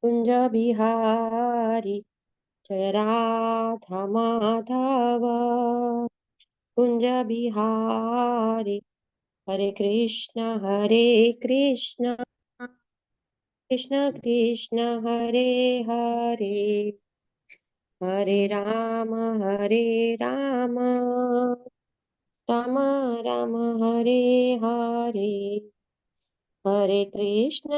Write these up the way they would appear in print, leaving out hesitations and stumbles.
कुंज बिहारी जय राधा माधव कुंज बिहारी। हरे कृष्ण कृष्ण कृष्ण हरे हरे, हरे राम राम राम हरे हरे, हरे कृष्ण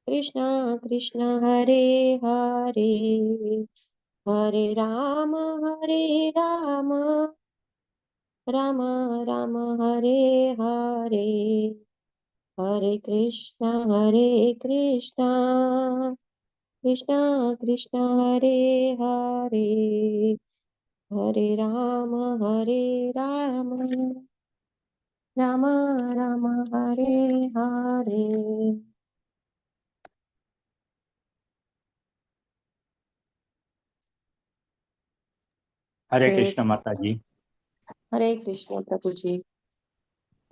कृष्ण कृष्ण हरे हरे, हरे राम राम राम राम हरे हरे, हरे कृष्ण कृष्ण कृष्ण कृष्ण हरे हरे, हरे राम राम राम राम हरे हरे। हरे हरे कृष्ण माता जी। हरे कृष्ण प्रभु जी।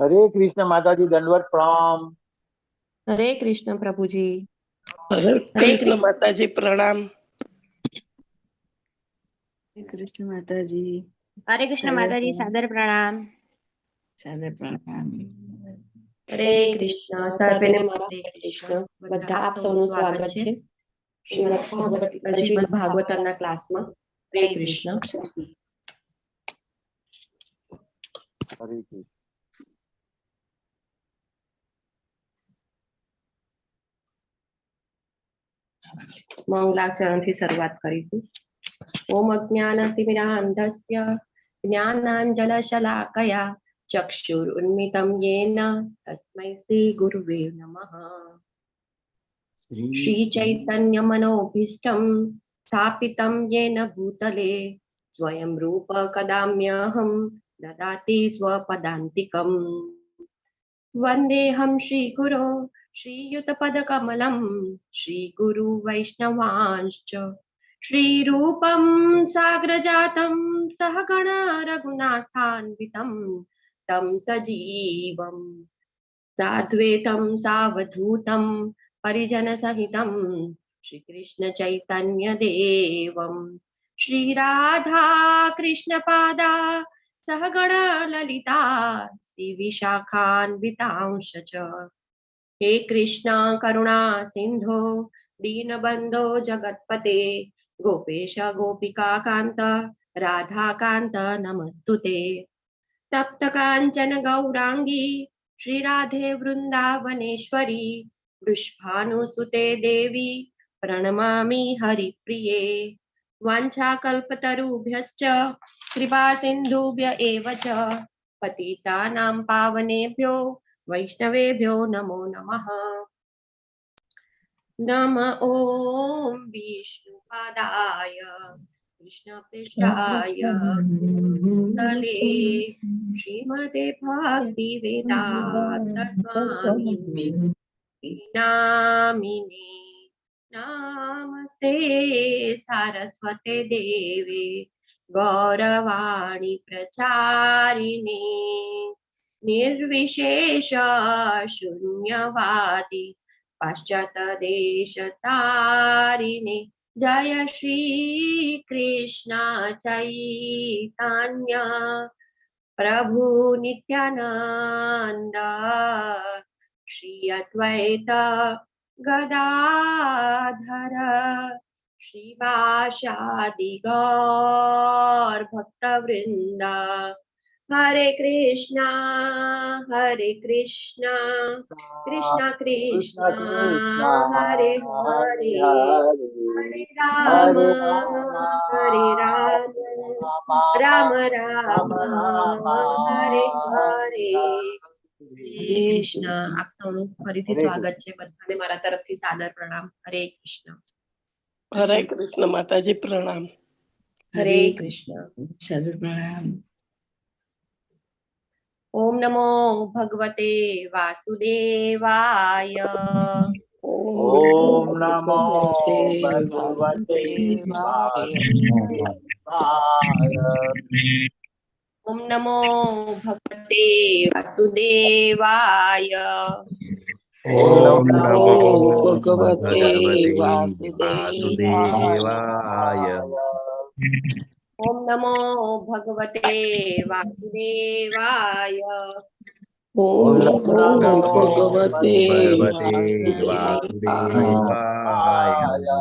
हरे कृष्ण माता जी, दंडवत प्रणाम। हरे कृष्ण प्रभु जी। हरे हरे कृष्ण कृष्ण माता जी प्रणाम। हरे कृष्ण माता जी। हरे कृष्ण सादर माता जी, प्रणाम। सादर प्रणाम। सादर प्रणाम। હરે કૃષ્ણ સર્વેને મારા હરે કૃષ્ણ। બધા આપ સૌનું સ્વાગત છે શ્રીમદ ભાગવત શ્રીમદ ભાગવતમના ક્લાસમાં। હરે કૃષ્ણ। હરે કૃષ્ણ। મંગલાચરણથી શરૂઆત કરીશું। ઓમ અજ્ઞાનતિમિરાંધસ્ય જ્ઞાનાંજનશલાકયા ચક્ષુરુન્મિતં યેન તસ્મૈ શ્રી ગુરુવે નમઃ। શ્રી ચૈતન્ય મનોભીષ્ટં સ્થાપિतं યેન ભૂતલે સ્વયં રૂપ કદામ્યહં દદાતિ સ્વપદાન્તિકમ। વંદેહં શ્રી ગુરો શ્રીયુતપદકમલં શ્રી ગુરુ વૈષ્ણવાંશ્ચ શ્રીરૂપં સાગ્રજાतं સહગણ રઘુનાથાન્વિतं तं સજીવં સાદ્વૈतं સાવધૂतं પરિજનસહિतं શ્રીકૃષ્ણ ચૈતન્ય દેવં શ્રી રાધા કૃષ્ણ પાદા સહગણ લલિતા શ્રી વિશાખાન્વિતાંશ ચ। હે કૃષ્ણ કરુણા સિંધો દીનબંધો જગત્પતે ગોપેશ ગોપિકા કાંત રાધાકાંત નમસ્તુતે। તપ્ત કાંચન ગૌરાંગી શ્રી રાધે વૃંદાવનેશ્વરી વૃષભાનુસુતે દેવી પ્રણમામિ હરિપ્રિયે। વાંછાકલ્પતરુભ્યશ્ચ કૃપા સિંધુભ્ય એવ ચ પતિતાનાં પાવનેભ્યો વૈષ્ણવેભ્યો નમો નમઃ। નમ ઓમ વિષ્ણુપાદાય કૃષ્ણ પૃષ્ઠાય ભૂતલે શ્રીમતે ભક્તિ વેદાંત સ્વામી નામિને નમસ્તે સારસ્વતે દેવે ગૌરવાણી પ્રચારિણે નિર્વિશેષ શૂન્યવાદી પાશ્ચાત દેશ તારિણે। જય શ્રી કૃષ્ણ ચૈતન્ય પ્રભુ નિત્યાનંદ શ્રી અદ્વૈત ગદાધર શ્રીવાસાદિ ગૌર ભક્તવૃંદ। હરે કૃષ્ણ હરે કૃષ્ણ કૃષ્ણ કૃષ્ણ હરે હરે, હરે રામ હરે રામ રામ રામ હરે હરે। હરે કૃષ્ણ। આપ સૌનું ફરીથી સ્વાગત છે, બધાને મારા તરફથી સાદર પ્રણામ। હરે કૃષ્ણ। હરે કૃષ્ણ માતાજી પ્રણામ। હરે કૃષ્ણ। સાદર પ્રણામ। ઓમ નમો ભગવતે વાસુદેવાય। ઓમ નમો ભગવતે વાસુદેવાય। ઓમ નમો ભગવતે વાસુદેવાય। ઓમ નમો નમો ભગવતે ભગવતે વાસુદેવાય. વાસુદેવાય. ઓમ નમો ભગવતે વાસુદેવાય. ઓમ નમો નમો ભગવતે ભગવતે વાસુદેવાય. વાસુદેવાય.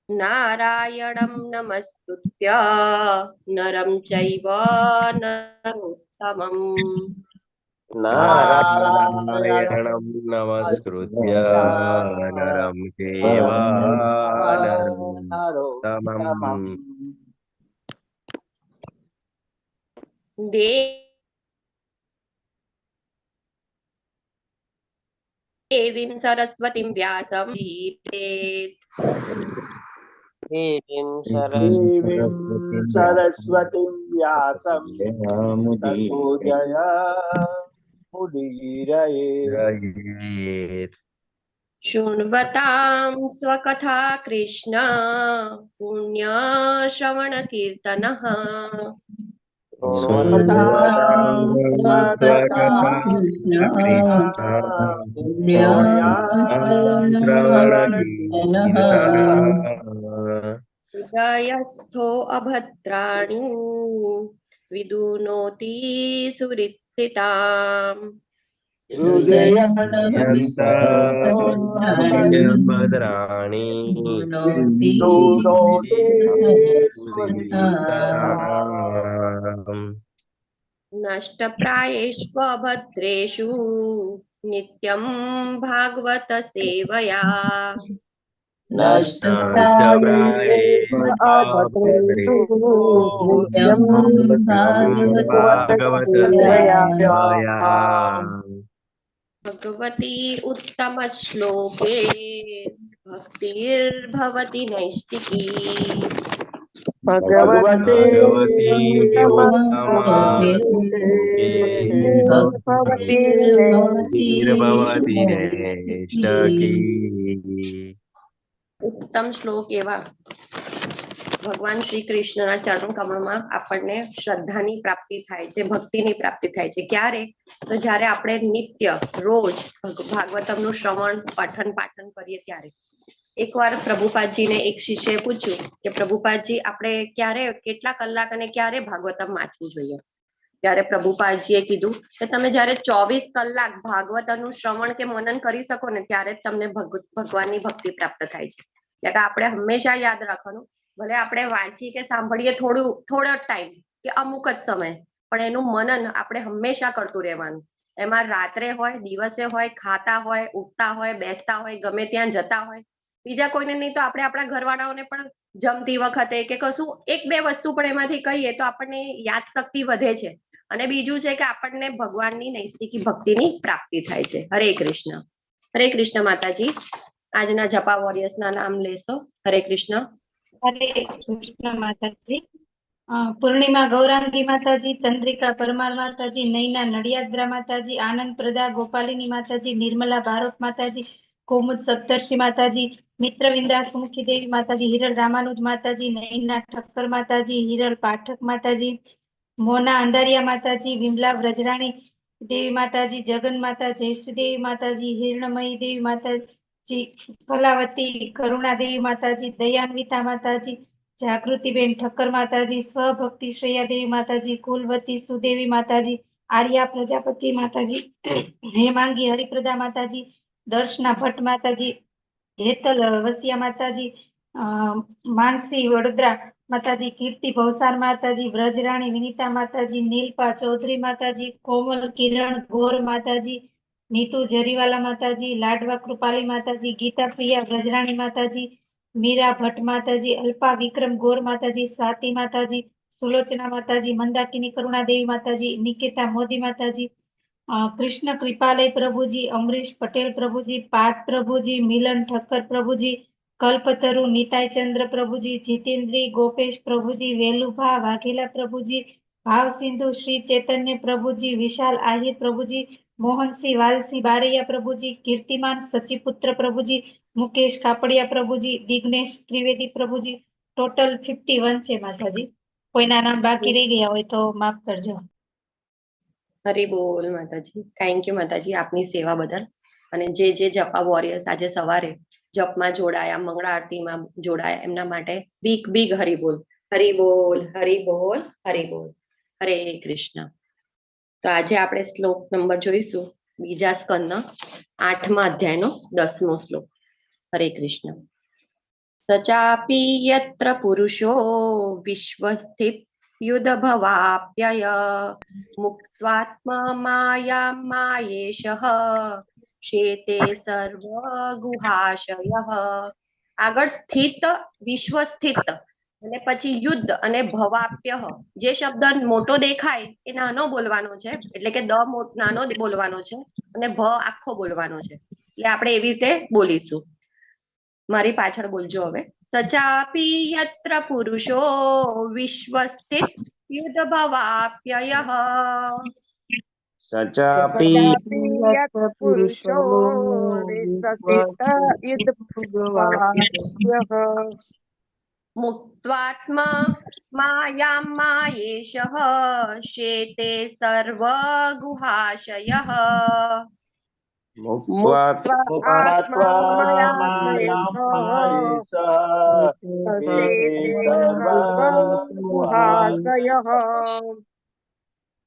નારાયણં નમસ્કૃત્ય નરં ચૈવ નરોત્તમં. નારાયણં નમસ્કૃત્ય નરં ચૈવ નરોત્તમં. દેવીં સરસ્વતીં વ્યાસં ધીરેત. દેવીં સરસ્વતીં વ્યાસં તતો જય મુદીરયે. શૃण्वतां સ્વકથા કૃષ્ણ પુણ્ય શ્રવણ કીર્તનઃ. હૃદયસ્થો અભદ્રાણિ વિદુનોતિ સુરિત્સિતામ. ભદ્રાણી નષ્ટપ્રાયેષ્વભદ્રેષુ નિત્યં ભાગવત સેવયા. ભગવતી ઉત્તમ શ્લોકે ભક્તિર્ભવતિ નૈષ્ટિકી. ભગવતી ભગવતી નૈષ્ટકી. ઉત્તમ શ્લોક એવા ભગવાન શ્રી કૃષ્ણના ચરણ કમળમાં આપણને શ્રદ્ધાની પ્રાપ્તિ થાય છે, ભક્તિની પ્રાપ્તિ થાય છે. ક્યારે? તો જ્યારે આપણે નિત્ય રોજ ભાગવતમનું શ્રવણ પઠન પાઠન કરીએ ત્યારે. એકવાર પ્રભુપાદજીને એક શિષ્યએ પૂછ્યું કે પ્રભુપાદજી, આપણે ક્યારે, કેટલા કલાક અને ક્યારે ભાગવતમ વાંચવું જોઈએ? ત્યારે પ્રભુપાદજીએ કીધું કે તમે જ્યારે 24 કલાક ભાગવતમનું શ્રવણ કે મનન કરી શકો ને ત્યારે જ તમને ભગવાનની ભક્તિ પ્રાપ્ત થાય છે. એટલે કે આપણે હંમેશા યાદ રાખવાનું, ભલે આપણે વાંચી કે સાંભળીએ થોડું થોડો ટાઈમ કે અમુક જ સમય, પણ એનું મનન આપણે હંમેશા કરતું રહેવાનું. એમાં રાત્રે હોય, દિવસે હોય, ખાતા હોય, ઉઠતા હોય, બેસતા હોય, ગમે ત્યાં જતા હોય, બીજા કોઈને નહીં તો આપણે આપણા ઘરવાળાઓને પણ જમતી વખતે કે કશું એક બે વસ્તુ પણ એમાંથી કહીએ તો આપણને યાદ શક્તિ વધે છે. અને બીજું છે કે આપણને ભગવાનની નૈષ્ટિકી ભક્તિની પ્રાપ્તિ થાય છે. હરે કૃષ્ણ. હરે કૃષ્ણ માતાજી. આજના જપા વોરિયર્સના નામ લેશો. હરે કૃષ્ણ. હરે કૃષ્ણ માતાજી. પૂર્ણિમા ગૌરાંગી માતાજી, ચંદ્રિકા પરમાર માતાજી, નૈના નડિયાદ્રા માતાજી, આનંદ પ્રદા ગોપાલિની માતાજી, નિર્મલા બારોટ માતાજી, કૌમુદ સપ્તર્ષિ માતાજી, મિત્રવિંદા સુમુખી દેવી માતાજી, હિરલ રામાનુજ માતાજી, નૈના ઠક્કર માતાજી, હિરલ પાઠક માતાજી, મોના અંધારિયા માતાજી, વિમલા વ્રજરાણી દેવી માતાજી, જગન માતા જયશ્રી દેવી માતાજી, હિરણમયી દેવી માતાજી, કલાવતી કરુણા દેવી માતાજી, દયાન્વિતા માતાજી, જાગૃતિબેન ઠક્કર માતાજી, સ્વભક્તિ શ્રેયા દેવી માતાજી, કુલવતી સુદેવી માતાજી, આર્યા પ્રજાપતિ માતાજી, હેમાંગી હરિપ્રદા માતાજી, દર્શના ભટ્ટ માતાજી, હેતલ વસિયા માતાજી, માનસી વડોદરા માતાજી, કીર્તિ ભવસાર માતાજી, વ્રજરાણી વિનિતા માતાજી, નીલપા ચૌધરી માતાજી, કોમલ કિરણ ગોર માતાજી, નીતુ જરીવાલા માતાજી, લાડવા કૃપાલી માતાજી, ગીતા પ્રિયા વ્રજરાણી માતાજી, મીરા ભટ્ટ માતાજી, અલ્પા વિક્રમ ગોર માતાજી, સ્વાતિ માતાજી, સુલોચના માતાજી, મંદાકિની કરુણાદેવી માતાજી, નિકેતા મોદી માતાજી, કૃષ્ણ કૃપાલય પ્રભુજી, અમરીશ પટેલ પ્રભુજી, પાર્થ પ્રભુજી, મિલન ઠક્કર પ્રભુજી, કલ્પતરુ નિતાયચંદ્ર પ્રભુજી, જીતેન્દ્રી ગોપેશ પ્રભુજી, વેલુભા વાઘેલા પ્રભુજી, ભાવ સિંધુ શ્રી ચૈતન્ય પ્રભુજી, વિશાલ આહિર પ્રભુજી, મોહનસિંહ વાલસિંહ બારૈયા પ્રભુજી, કીર્તિમાન સચિપુત્ર પ્રભુજી, મુકેશ કાપડિયા પ્રભુજી, દિગ્નેશ ત્રિવેદી પ્રભુજી. ટોટલ 51 છે માતાજી. કોઈના નામ બાકી રહી ગયા હોય તો માફ કરજો. હરિ બોલ માતાજી. Thank you માતાજી, આપની સેવા બદલ. અને જે જે જપા વોરિયર્સ આજે સવારે જપમાં જોડાયા, મંગળા આરતીમાં જોડાયા, એમના માટે બિગ બિગ હરિબોલ, હરિબોલ, હરિબોલ, હરિબોલ. હરે કૃષ્ણ. તો આજે આપણે શ્લોક નંબર જોઈશું, બીજા સ્કંદનો 8મા અધ્યાયનો 10મો શ્લોક. હરે કૃષ્ણ. સચાપી યત્ર પુરુષો વિશ્વસ્થિત યુદભવાપ્યય મુક્ત્વાત્મા માયા માયેશઃ શેતે સર્વ ગુહાશયઃ. આગળ સ્થિત, વિશ્વ સ્થિત અને પછી યુદ્ધ અને ભવાપ્ય. જે શબ્દ મોટો દેખાય એ નાનો બોલવાનો છે, એટલે કે દ નાનો બોલવાનો છે અને ભ આખો બોલવાનો છે. એટલે આપણે એવી રીતે બોલીશું. મારી પાછળ બોલજો હવે. સચાપી યત્ર પુરુષો વિશ્વસ્થિત યુદ્ધ ભવાપ્યય. સચાપી પુરુષો વિશ્વસ્થિત યુદ્ધ ભવાપ્યય. મુક્ત્વાત્મા માયા માયેશઃ શેતે સર્વ ગુહાશયઃ. મુક્ત્વા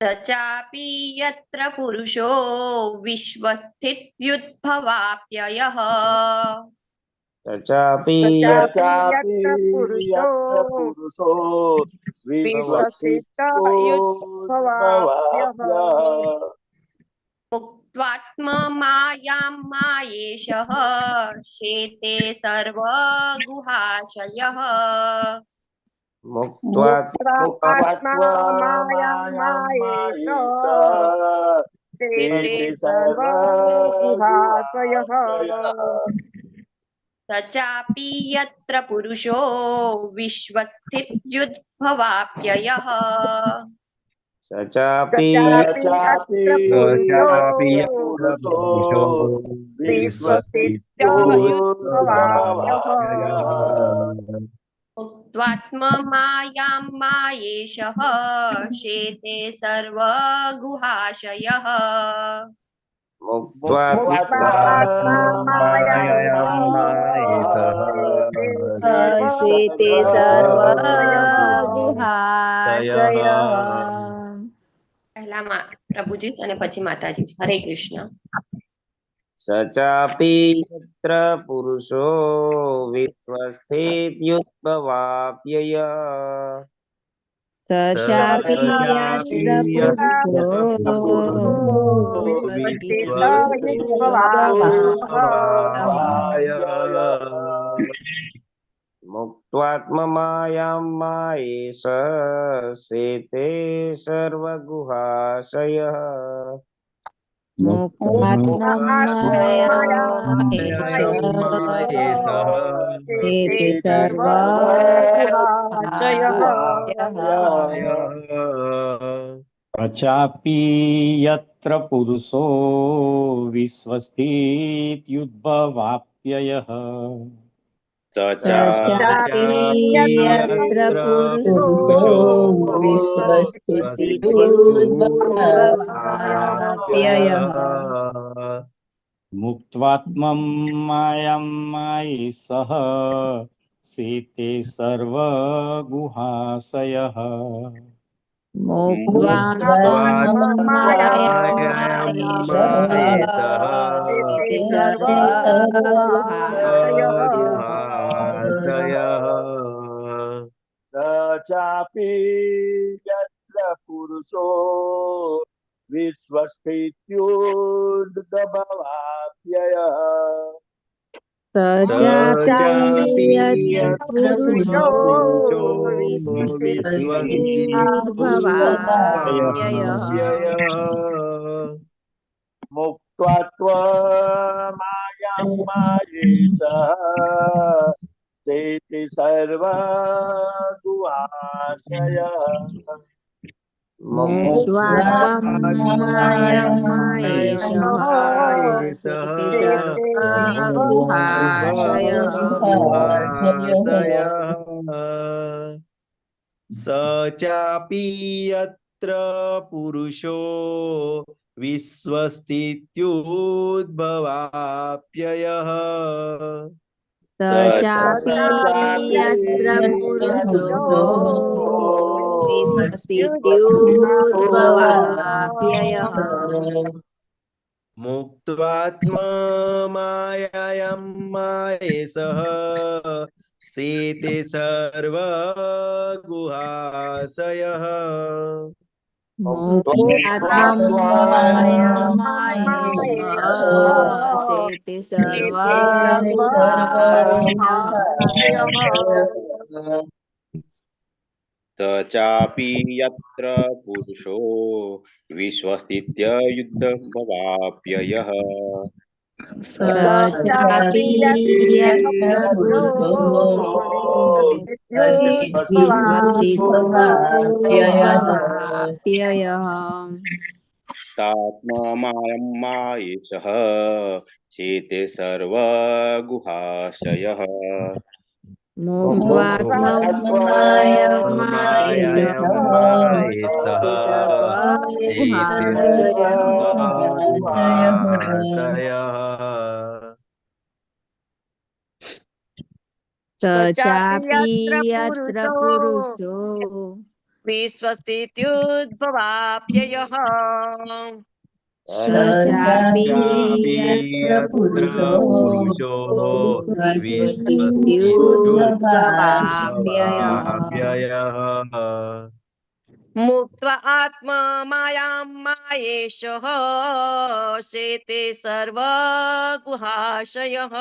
સચાપી યત્ર પુરુષો વિશ્વસ્થિત્યુદ્ભવાપ્યયઃ. સચાપી પુરુષો વિશ્વસ્થિત્યુદ્ભવાપ્યયઃ. મુક્ત્વાત્મા માયાં માયેશઃ શેતે સર્વ ગુહાશયઃ. મુક્ત્વા સચાપી યત્ર પુરુષો વિશ્વસ્થિત્યુદ્ભવાપ્યયઃ. સચાપી પુરુષો વિશ્વસ્થિત્યુદ્ભવાપ્યયઃ. મુક્ત્વાત્મા માયાં માયેશઃ શેતે સર્વ ગુહાશયઃ. મુક્ત્વા માયાં માયેશઃ શેતે સર્વ ગુહાશયઃ. પહેલા પ્રભુજી અને પછી માતાજી. હરે કૃષ્ણ. સચાપી યત્ર પુરુષો વિશ્વસ્થિત્યુદ્ભવાપ્યય. સચાપી યત્ર પુરુષો વિશ્વસ્થિત્યુદ્ભવાપ્યય. મુક્ત્વાત્મમાયાં માયેશ શેતે સર્વગુહાશયઃ. મુક્ત્વાત્મમાયાં માયેશ શેતે સર્વગુહાશયઃ. પ્રચાપી યત્ર પુરુષો વિશ્વસ્થિત્યુદ્ભવાપ્યયઃ. સચાપી યત્ર પુરુષો વિશ્વસ્થિત્યુદ્ભવાપ્યયઃ. મુક્ત્વાત્મં માયાં માયેશઃ શેતે સર્વગુહાશયઃ. મુક્ત્વાત્મં માયાં માયેશઃ શેતે સર્વગુહાશયઃ. ચાપી યત્ર પુરુષો વિશ્વસ્થિત્યુદ્ભવાપ્યય. સચાપી યત્ર પુરુષો વિશ્વસ્થિત્યુદ્ભવાપ્યયઃ. મુક્ત્વાત્મમાયાં માયેશઃ શેતે સર્વગુહાશયઃ. મુક્ત્વાત્મં માયાં માયેશઃ શેતે સર્વગુહાશયઃ. સચાપી યત્ર પુરુષો વિશ્વસ્થિત્યુદ્ભવાપ્યયઃ. સ ચાપી યત્ર પુરુષો વિશ્વસ્થિત્યુદ્ભવાપ્યયઃ. મુક્ત્વાત્મા માયાયામ માયેશઃ સેતે સર્વ ગુહાશયઃ. મુક્ત્વાત્મા માયામાયેશઃ સેતે સર્વ ગુહાશયઃ. સ ચાપી યત્ર પુરુષો વિશ્વસ્થિત્યુદ્ભવાપ્યયઃ. સ ચાપી યત્ર પુરુષો વિશ્વસ્થિત્યુદ્ભવાપ્યયઃ. તાત્મામાયં માયેશઃ શેતે સર્વગુહાશયઃ. મુક્ત્વાત્મા માયામાયેશઃ માયેશઃ સેતે સેતે સર્વ સર્વગુહાશયઃ. સ ચાપી યત્ર પુરુષો વિશ્વસ્થિત્યુદ્ભવાપ્યયઃ. સ ચાપી ચાપી યત્ર યત્ર પુરુષો પુરુષો વિશ્વસ્થિત્યુદ્ભવાપ્યયઃ. વિશ્વસ્થિત્યુદ્ભવાપ્યયઃ. મુક્ત્વા આત્મા માયાં માયેશઃ શેતે સર્વગુહાશયઃ.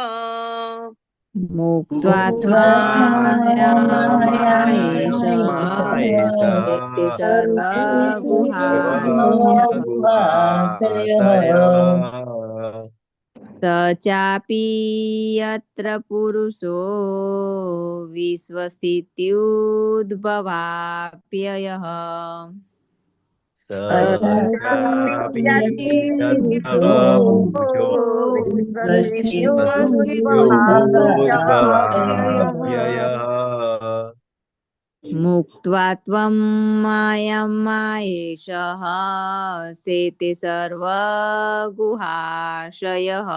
મુક્ત્વાત્મા માયામાયેશઃ સેતે સર્વ ગુહાશયઃ. સર્વગુહાશયઃ. સ ચાપી યત્ર પુરુષો વિશ્વસ્થિત્યુદ્ભવાપ્યયઃ. સ ચાપી યત્ર પુરુષો વિશ્વસ્થિત્યુદ્ભવાપ્યયઃ. મુક્ત્વા ત્વં માયાં માયેશઃ સેતે સર્વ ગુહાશયઃ.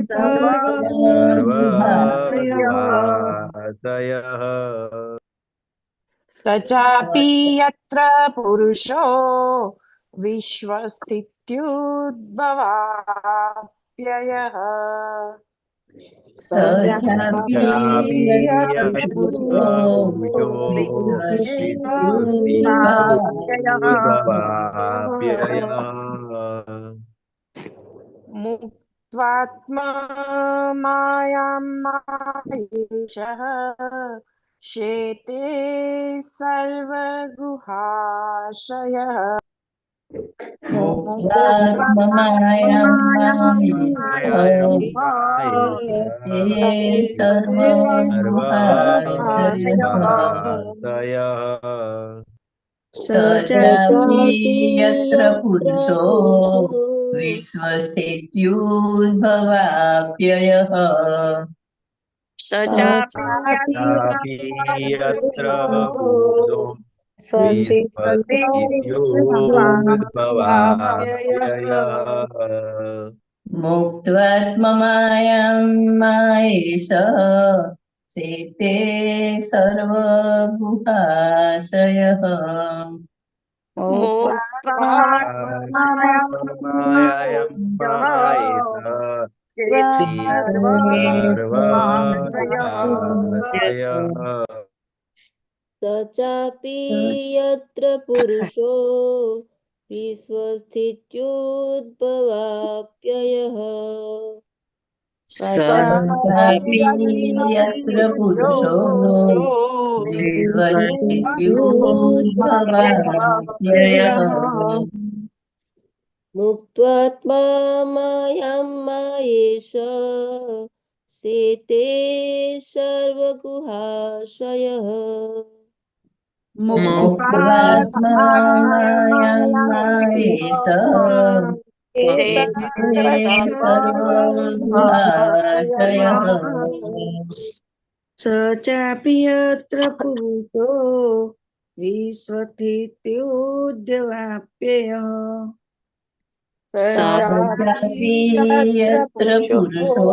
સર્વગુહાશયઃ. સ ચાપી યત્ર પુરુષો વિશ્વસ્થિત્યુદ્ભવાપ્યયઃ. સ ચાપી ચાપી યત્ર યત્ર પુરુષો પુરુષો વિશ્વસ્થિત્યુદ્ભવાપ્યયઃ. મુક્ત્વાત્મા માયાં માયેશઃ શેતે સર્વગુહાશયઃ. સર્વગુહાશયઃ. સ ચાપી યત્ર પુરુષો વિશ્વસ્થિત્યુદ્ભવાપ્યયઃ. સ ચાપી ચાપી યત્ર પુરુષો વિશ્વસ્થિત્યુદ્ભવાપ્યયઃ. મુક્ત્વાત્મમાયાં માયેશ સેતે સર્વગુહાશયઃ. માયાયં માયેશ સર્વગુહાશયઃ. સ ચાપી યત્ર પુરુષો વિશ્વસ્થિત્યુદ્ભવાપ્યયઃ. સ ચાપી યત્ર પુરુષો વિશ્વસ્થિત્યુદ્ભવાપ્યયઃ. મુક્ત્વાત્મા માયાં માયેશ સેતે સર્વગુહાશયઃ. મુક્ત્વાત્મા માયેશ સેતે સર્વગુહાશયઃ. સ ચાપી યત્ર પુરુષો વિશ્વસ્થિત્યુદ્યવાપ્યયઃ. સ ચાપી યત્ર પુરુષો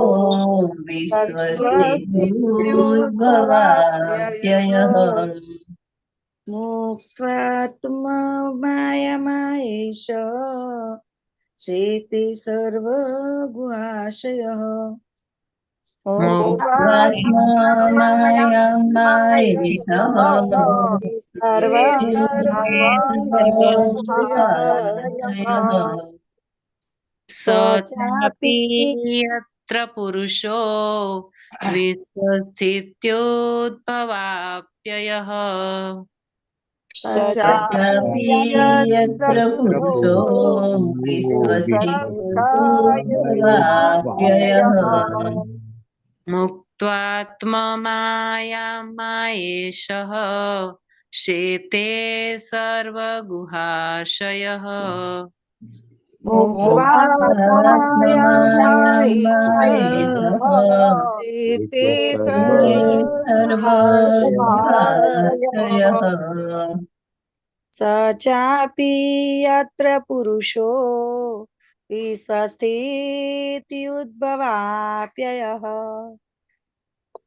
વિશ્વસ્થિત્યુદ્ભવાપ્યયઃ. મુક્ત્વાત્મમાયમાયેશ શેતે સર્વગુહાશયઃ. મુક્ત્વાત્મામાયામાયેશઃ સર્વગુહાશયઃ. સ ચાપી યત્ર પુરુષો વિશ્વસ્થિત્યુદ્ભવાપ્યયઃ. સ ચાપી યત્ર પુરુષો વિશ્વસ્થિત્યુદ્ભવાપ્યયઃ. મુક્ત્વાત્મમાયામાયેશઃ શેતે સર્વગુહાશયઃ. મુક્ત્વાત્મામાયામાયેશઃ તે સર્વગુહાશયઃ. સ ચાપી યત્ર પુરુષો વિશ્વસ્થિત્યુદ્ભવાપ્યયઃ.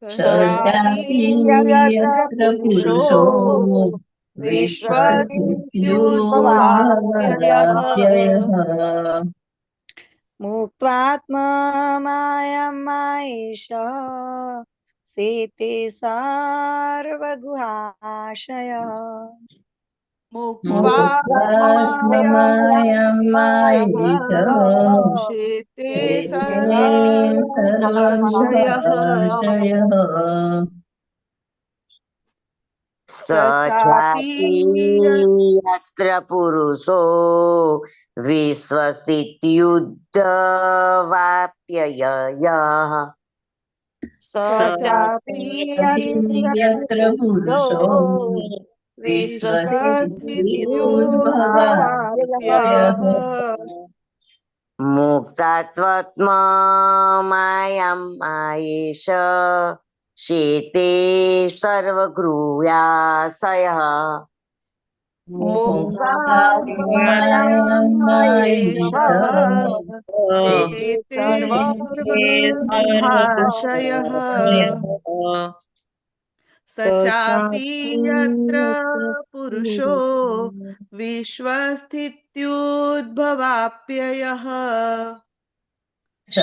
સ ચાપી યત્ર પુરુષો વિશ્વસ્થિત્યુદ્ભવાપ્યયઃ. મુક્ત્વાત્મમાયમાયેશ શેતે સર્વગુહાશયઃ. મુક્ત્વાત્મામાયામાયેશઃ શેતે સર્વગુહાશયઃ. સ ચાપી યત્ર પુરુષો વિશ્વસ્થિત્યુદ્ભવાપ્યયઃ. સ ચાપી યત્ર પુરુષો વિશ્વસ્થિત્યુદ્ભવાપ્યયઃ. મુક્તાત્મમાયામાયેશ શેતે સર્વગૃહાશયઃ. મુક્ત્વાત્મામાયામાયેશઃ તે સર્વગુહાશયઃ. સ ચાપી યત્ર પુરુષો વિશ્વસ્થિત્યુદ્ભવાપ્યયઃ. સ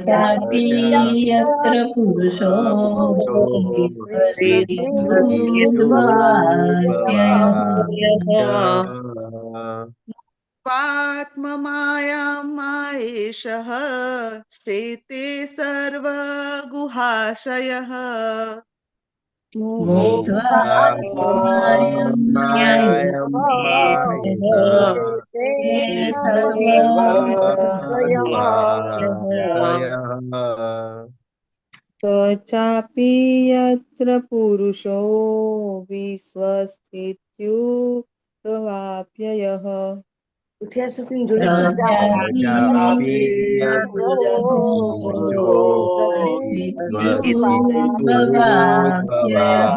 ચાપી યત્ર પુરુષો વિશ્વસ્થિત્યુદ્ભવાપ્યયઃ. આત્મમાયામાયેશઃ શેતે સર્વગુહાશયઃ. મુક્ત્વાત્મામાયામાયેશઃ સર્વગુહાશયઃ. સ ચાપી યત્ર પુરુષો વિશ્વસ્થિત્યુદ્ભવાપ્યયઃ. ઉઠ્યા સુધી જોડે સ ચાપી યત્ર પુરુષો વિશ્વસ્થિત્યુદ્ભવાપ્યયઃ.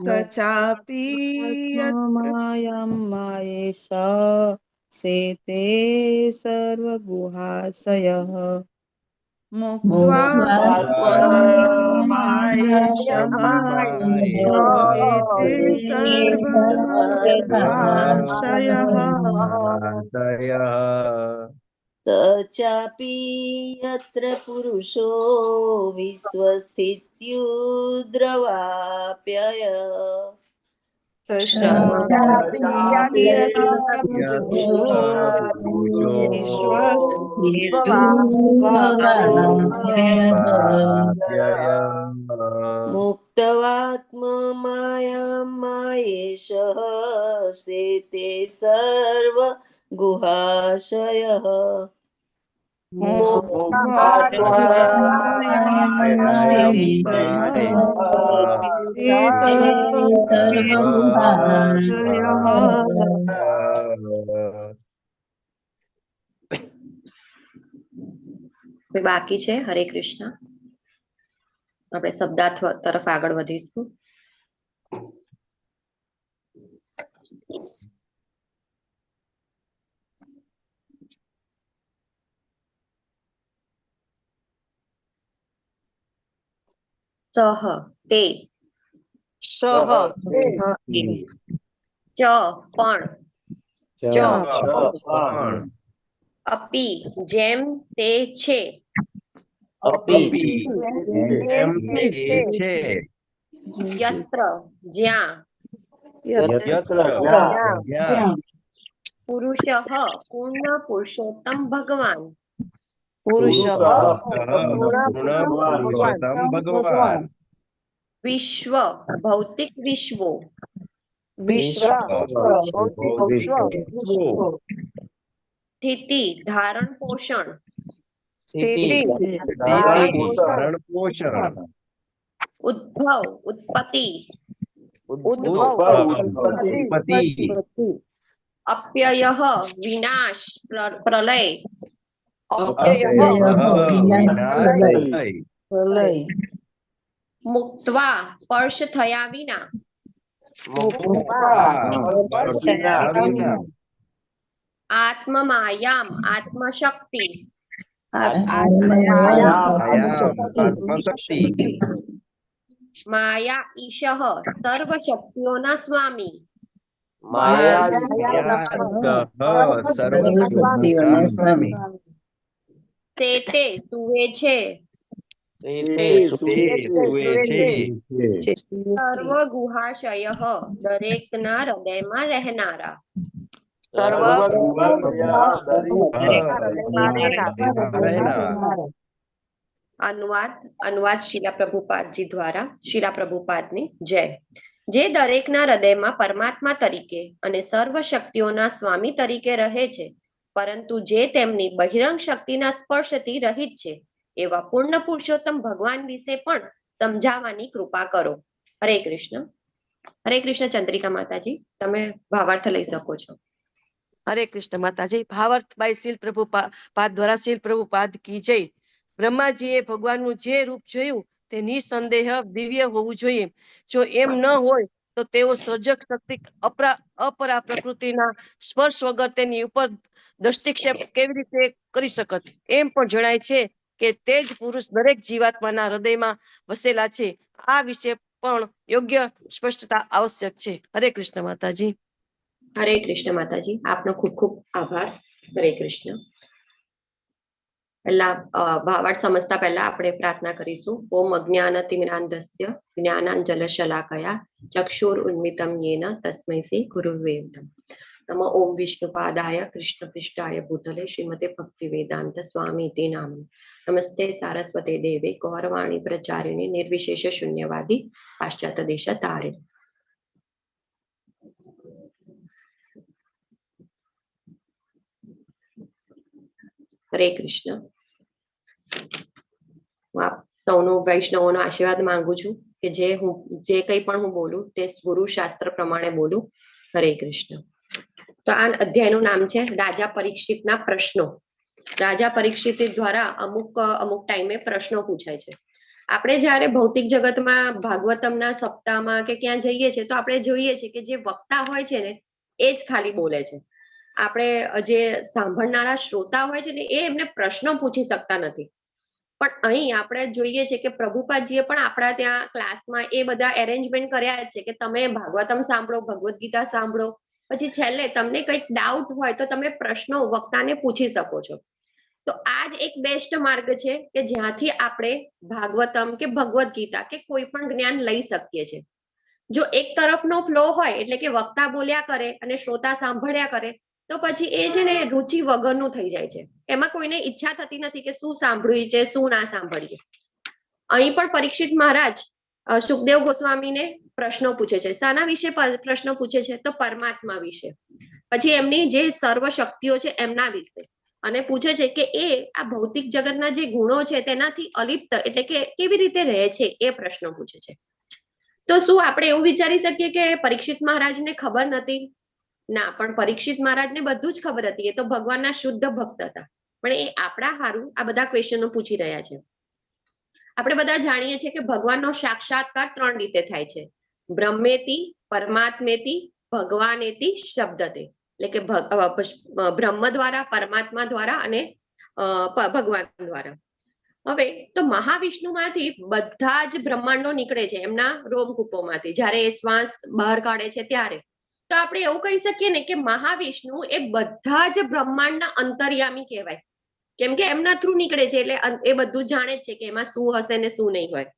સ ચાપી યત્ર માયામાયેશ શેતે સર્વગુહાશયઃ. મુક્ત્વા મુક્ત્વાત્મામાયામાયેશઃ તે સર્વગુહાશયઃ. સ ચાપી યત્ર પુરુષો વિશ્વસ્થિત્યુદ્રવાપ્યયઃ. સ ચાપી યત્ર પુરુષો વિશ્વસ્થિત્યુદ્ભવાપ્યયઃ. મુક્તવાત્મમાયામાયેશઃ શેતે સર્વગુહાશયઃ. કોઈ બાકી છે? હરે કૃષ્ણ. આપણે શબ્દાર્થ તરફ આગળ વધીશું. સહ તે, સહ ચ પણ, ચ પણ, અપી જેમ તે છે, અપી જેમ તે છે, યત્ર જ્યાં, યત્ર જ્યાં, પુરુષઃ પૂર્ણ પુરુષોત્તમ ભગવાન, પુરુષ પૂર્ણ પુરુષોત્તમ ભગવાન, વિશ્વ ભૌતિક વિશ્વો, વિશ્વ ભૌતિક વિશ્વો, સ્થિતિ ધારણ પોષણ, સ્થિતિ ધારણ પોષણ, ઉદ્ભવ ઉત્પત્તિ, ઉદ્ભવ ઉત્પત્તિ, અપ્યયઃ વિનાશ પ્રલય, અપ્યય વિનાશ, મુક્ત્વા સ્પર્શ થયા વિના, સ્પર્શ થયા વિના, આત્મમાયામ આત્મશક્તિ, આત્મશક્તિ, માયા ઈશઃ સર્વ શક્તિઓના સ્વામી, માયા સર્વ સ્વામી, તે તે સુવે છે, તે સુવે છે, સર્વ ગુહાશયઃ દરેકના હૃદયમાં રહેનારા, સર્વ અનુવાદ. અનુવાદ શીલા પ્રભુપાદજી દ્વારા. શીલા પ્રભુપાદની જય. જે દરેકના હૃદયમાં પરમાત્મા તરીકે અને સર્વ શક્તિઓના સ્વામી તરીકે રહે છે, પરંતુ જે તેમની બહિરંગ શક્તિના સ્પર્શથી રહિત છે, એવા પૂર્ણ પુરુષોત્તમ ભગવાન વિશે પણ સમજાવવાની કૃપા કરો. હરે કૃષ્ણ. હરે કૃષ્ણ ચંદ્રિકા માતાજી, તમે ભાવાર્થ લઈ શકો છો. હરે કૃષ્ણ માતાજી. ભાવાર્થ બાય શીલ પ્રભુપાદ દ્વારા. શીલ પ્રભુપાદ કી જય. બ્રહ્માજીએ ભગવાનનું જે રૂપ જોયું તે નિસંદેહ દિવ્ય હોવું જોઈએ. જો એમ ન હોય તો તેઓ સર્જક શક્તિ અપરા પ્રકૃતિના સ્પર્શ વગર તેની ઉપર દૃષ્ટિક્ષેપ કેવી રીતે કરી શકત? એમ પણ જણાય છે કે તે જ પુરુષ દરેક જીવાત્માના હૃદયમાં વસેલા છે. આ વિશે પણ યોગ્ય સ્પષ્ટતા આવશ્યક છે. હરે કૃષ્ણ માતાજી. હરે કૃષ્ણ માતાજી, આપનો ખૂબ ખૂબ આભાર. હરે કૃષ્ણ. પહેલા ભાવાર્થ સમજતા પહેલા આપણે પ્રાર્થના કરીશું. ઓમ અજ્ઞાન તિમિરાંધસ્ય જ્ઞાનાંજલ શલાકયા ચક્ષુર ઉન્મિતમ યેન તસ્મૈ શ્રી ગુરુવે નમઃ. નમો ઓમ વિષ્ણુપાદાય કૃષ્ણ પૃષ્ઠાય ભૂતલે શ્રીમતે ભક્તિ વેદાંત સ્વામી તે નામ. નમસ્તે સારસ્વતે દેવે ગૌરવાણી પ્રચારિણી નિર્વિશેષ શૂન્યવાદી પાશ્ચાત્ય દેશ તારિણી. હરે કૃષ્ણ. હું આપ સૌનો વૈષ્ણવોનો આશીર્વાદ માંગુ છું કે જે હું જે કંઈ પણ હું બોલું તે ગુરુ શાસ્ત્ર પ્રમાણે બોલું. હરે કૃષ્ણ. તો આ અધ્યાયનું નામ છે રાજા પરીક્ષિતના પ્રશ્નો. રાજા પરીક્ષિત દ્વારા અમુક અમુક ટાઈમે પ્રશ્નો પૂછાય છે. આપણે જ્યારે ભૌતિક જગતમાં ભાગવતમના સપ્તાહમાં કે ક્યાં જઈએ છીએ તો આપણે જોઈએ છીએ કે જે વક્તા હોય છે ને એ જ ખાલી બોલે છે. આપણે જે સાંભળનારા શ્રોતા હોય છે ને એ એમને પ્રશ્નો પૂછી શકતા નથી. પણ અહીં આપણે જોઈએ છે કે પ્રભુપાદજીએ પણ આપણા ત્યાં ક્લાસમાં એ બધા એરેન્જમેન્ટ કર્યા છે કે તમે ભાગવતમ સાંભળો, ભગવદ્ ગીતા સાંભળો, પછી છેલ્લે તમને કંઈક ડાઉટ હોય તો તમે પ્રશ્નો વક્તાને પૂછી શકો છો. તો આ જ એક બેસ્ટ માર્ગ છે કે જ્યાંથી આપણે ભાગવતમ કે ભગવદ્ ગીતા કે કોઈ પણ જ્ઞાન લઈ શકીએ છીએ. જો એક તરફનો ફ્લો હોય એટલે કે વક્તા બોલ્યા કરે અને શ્રોતા સાંભળ્યા કરે તો પછી એ છે ને રુચિ વગરનું થઈ જાય છે. એમાં કોઈને ઈચ્છા થતી નથી કે શું સાંભળ્યું છે શું ના સાંભળીએ. અહીં પણ પરીક્ષિત મહારાજ સુખદેવ ગોસ્વામીને પ્રશ્નો પૂછે છે. શાના વિશે પ્રશ્નો પૂછે છે? તો પરમાત્મા વિશે, પછી એમની જે સર્વ શક્તિઓ છે એમના વિશે, અને પૂછે છે કે એ આ ભૌતિક જગતના જે ગુણો છે તેનાથી અલિપ્ત એટલે કે કેવી રીતે રહે છે એ પ્રશ્નો પૂછે છે. તો શું આપણે એવું વિચારી શકીએ કે પરીક્ષિત મહારાજને ખબર નથી? ના, પણ પરીક્ષિત મહારાજને બધું જ ખબર હતી. એ તો ભગવાનના શુદ્ધ ભક્ત હતા. પણ એ આપણા હારું આ બધા ક્વેશ્ચનો પૂછી રહ્યા છે. આપણે બધા જાણીએ છીએ કે ભગવાનનો સાક્ષાત્કાર ત્રણ રીતે થાય છે: બ્રહ્મેતિ, પરમાત્મેતિ, ભગવાનેતિ શબ્દતે. એટલે કે બ્રહ્મ દ્વારા, પરમાત્મા દ્વારા અને ભગવાન દ્વારા. હવે તો મહાવિષ્ણુમાંથી બધા જ બ્રહ્માંડો નીકળે છે, એમના રોમકૂપોમાંથી, જ્યારે એ શ્વાસ બહાર કાઢે છે ત્યારે. તો આપણે એવું કહી શકીએ ને કે મહાવિષ્ણુ એ બધા જ બ્રહ્માંડના અંતર્યામી કહેવાય, કેમ કે એમના થ્રુ નીકળે છે, એટલે એ બધું જાણે જ છે કે એમાં શું હશે ને શું નહીં હોય.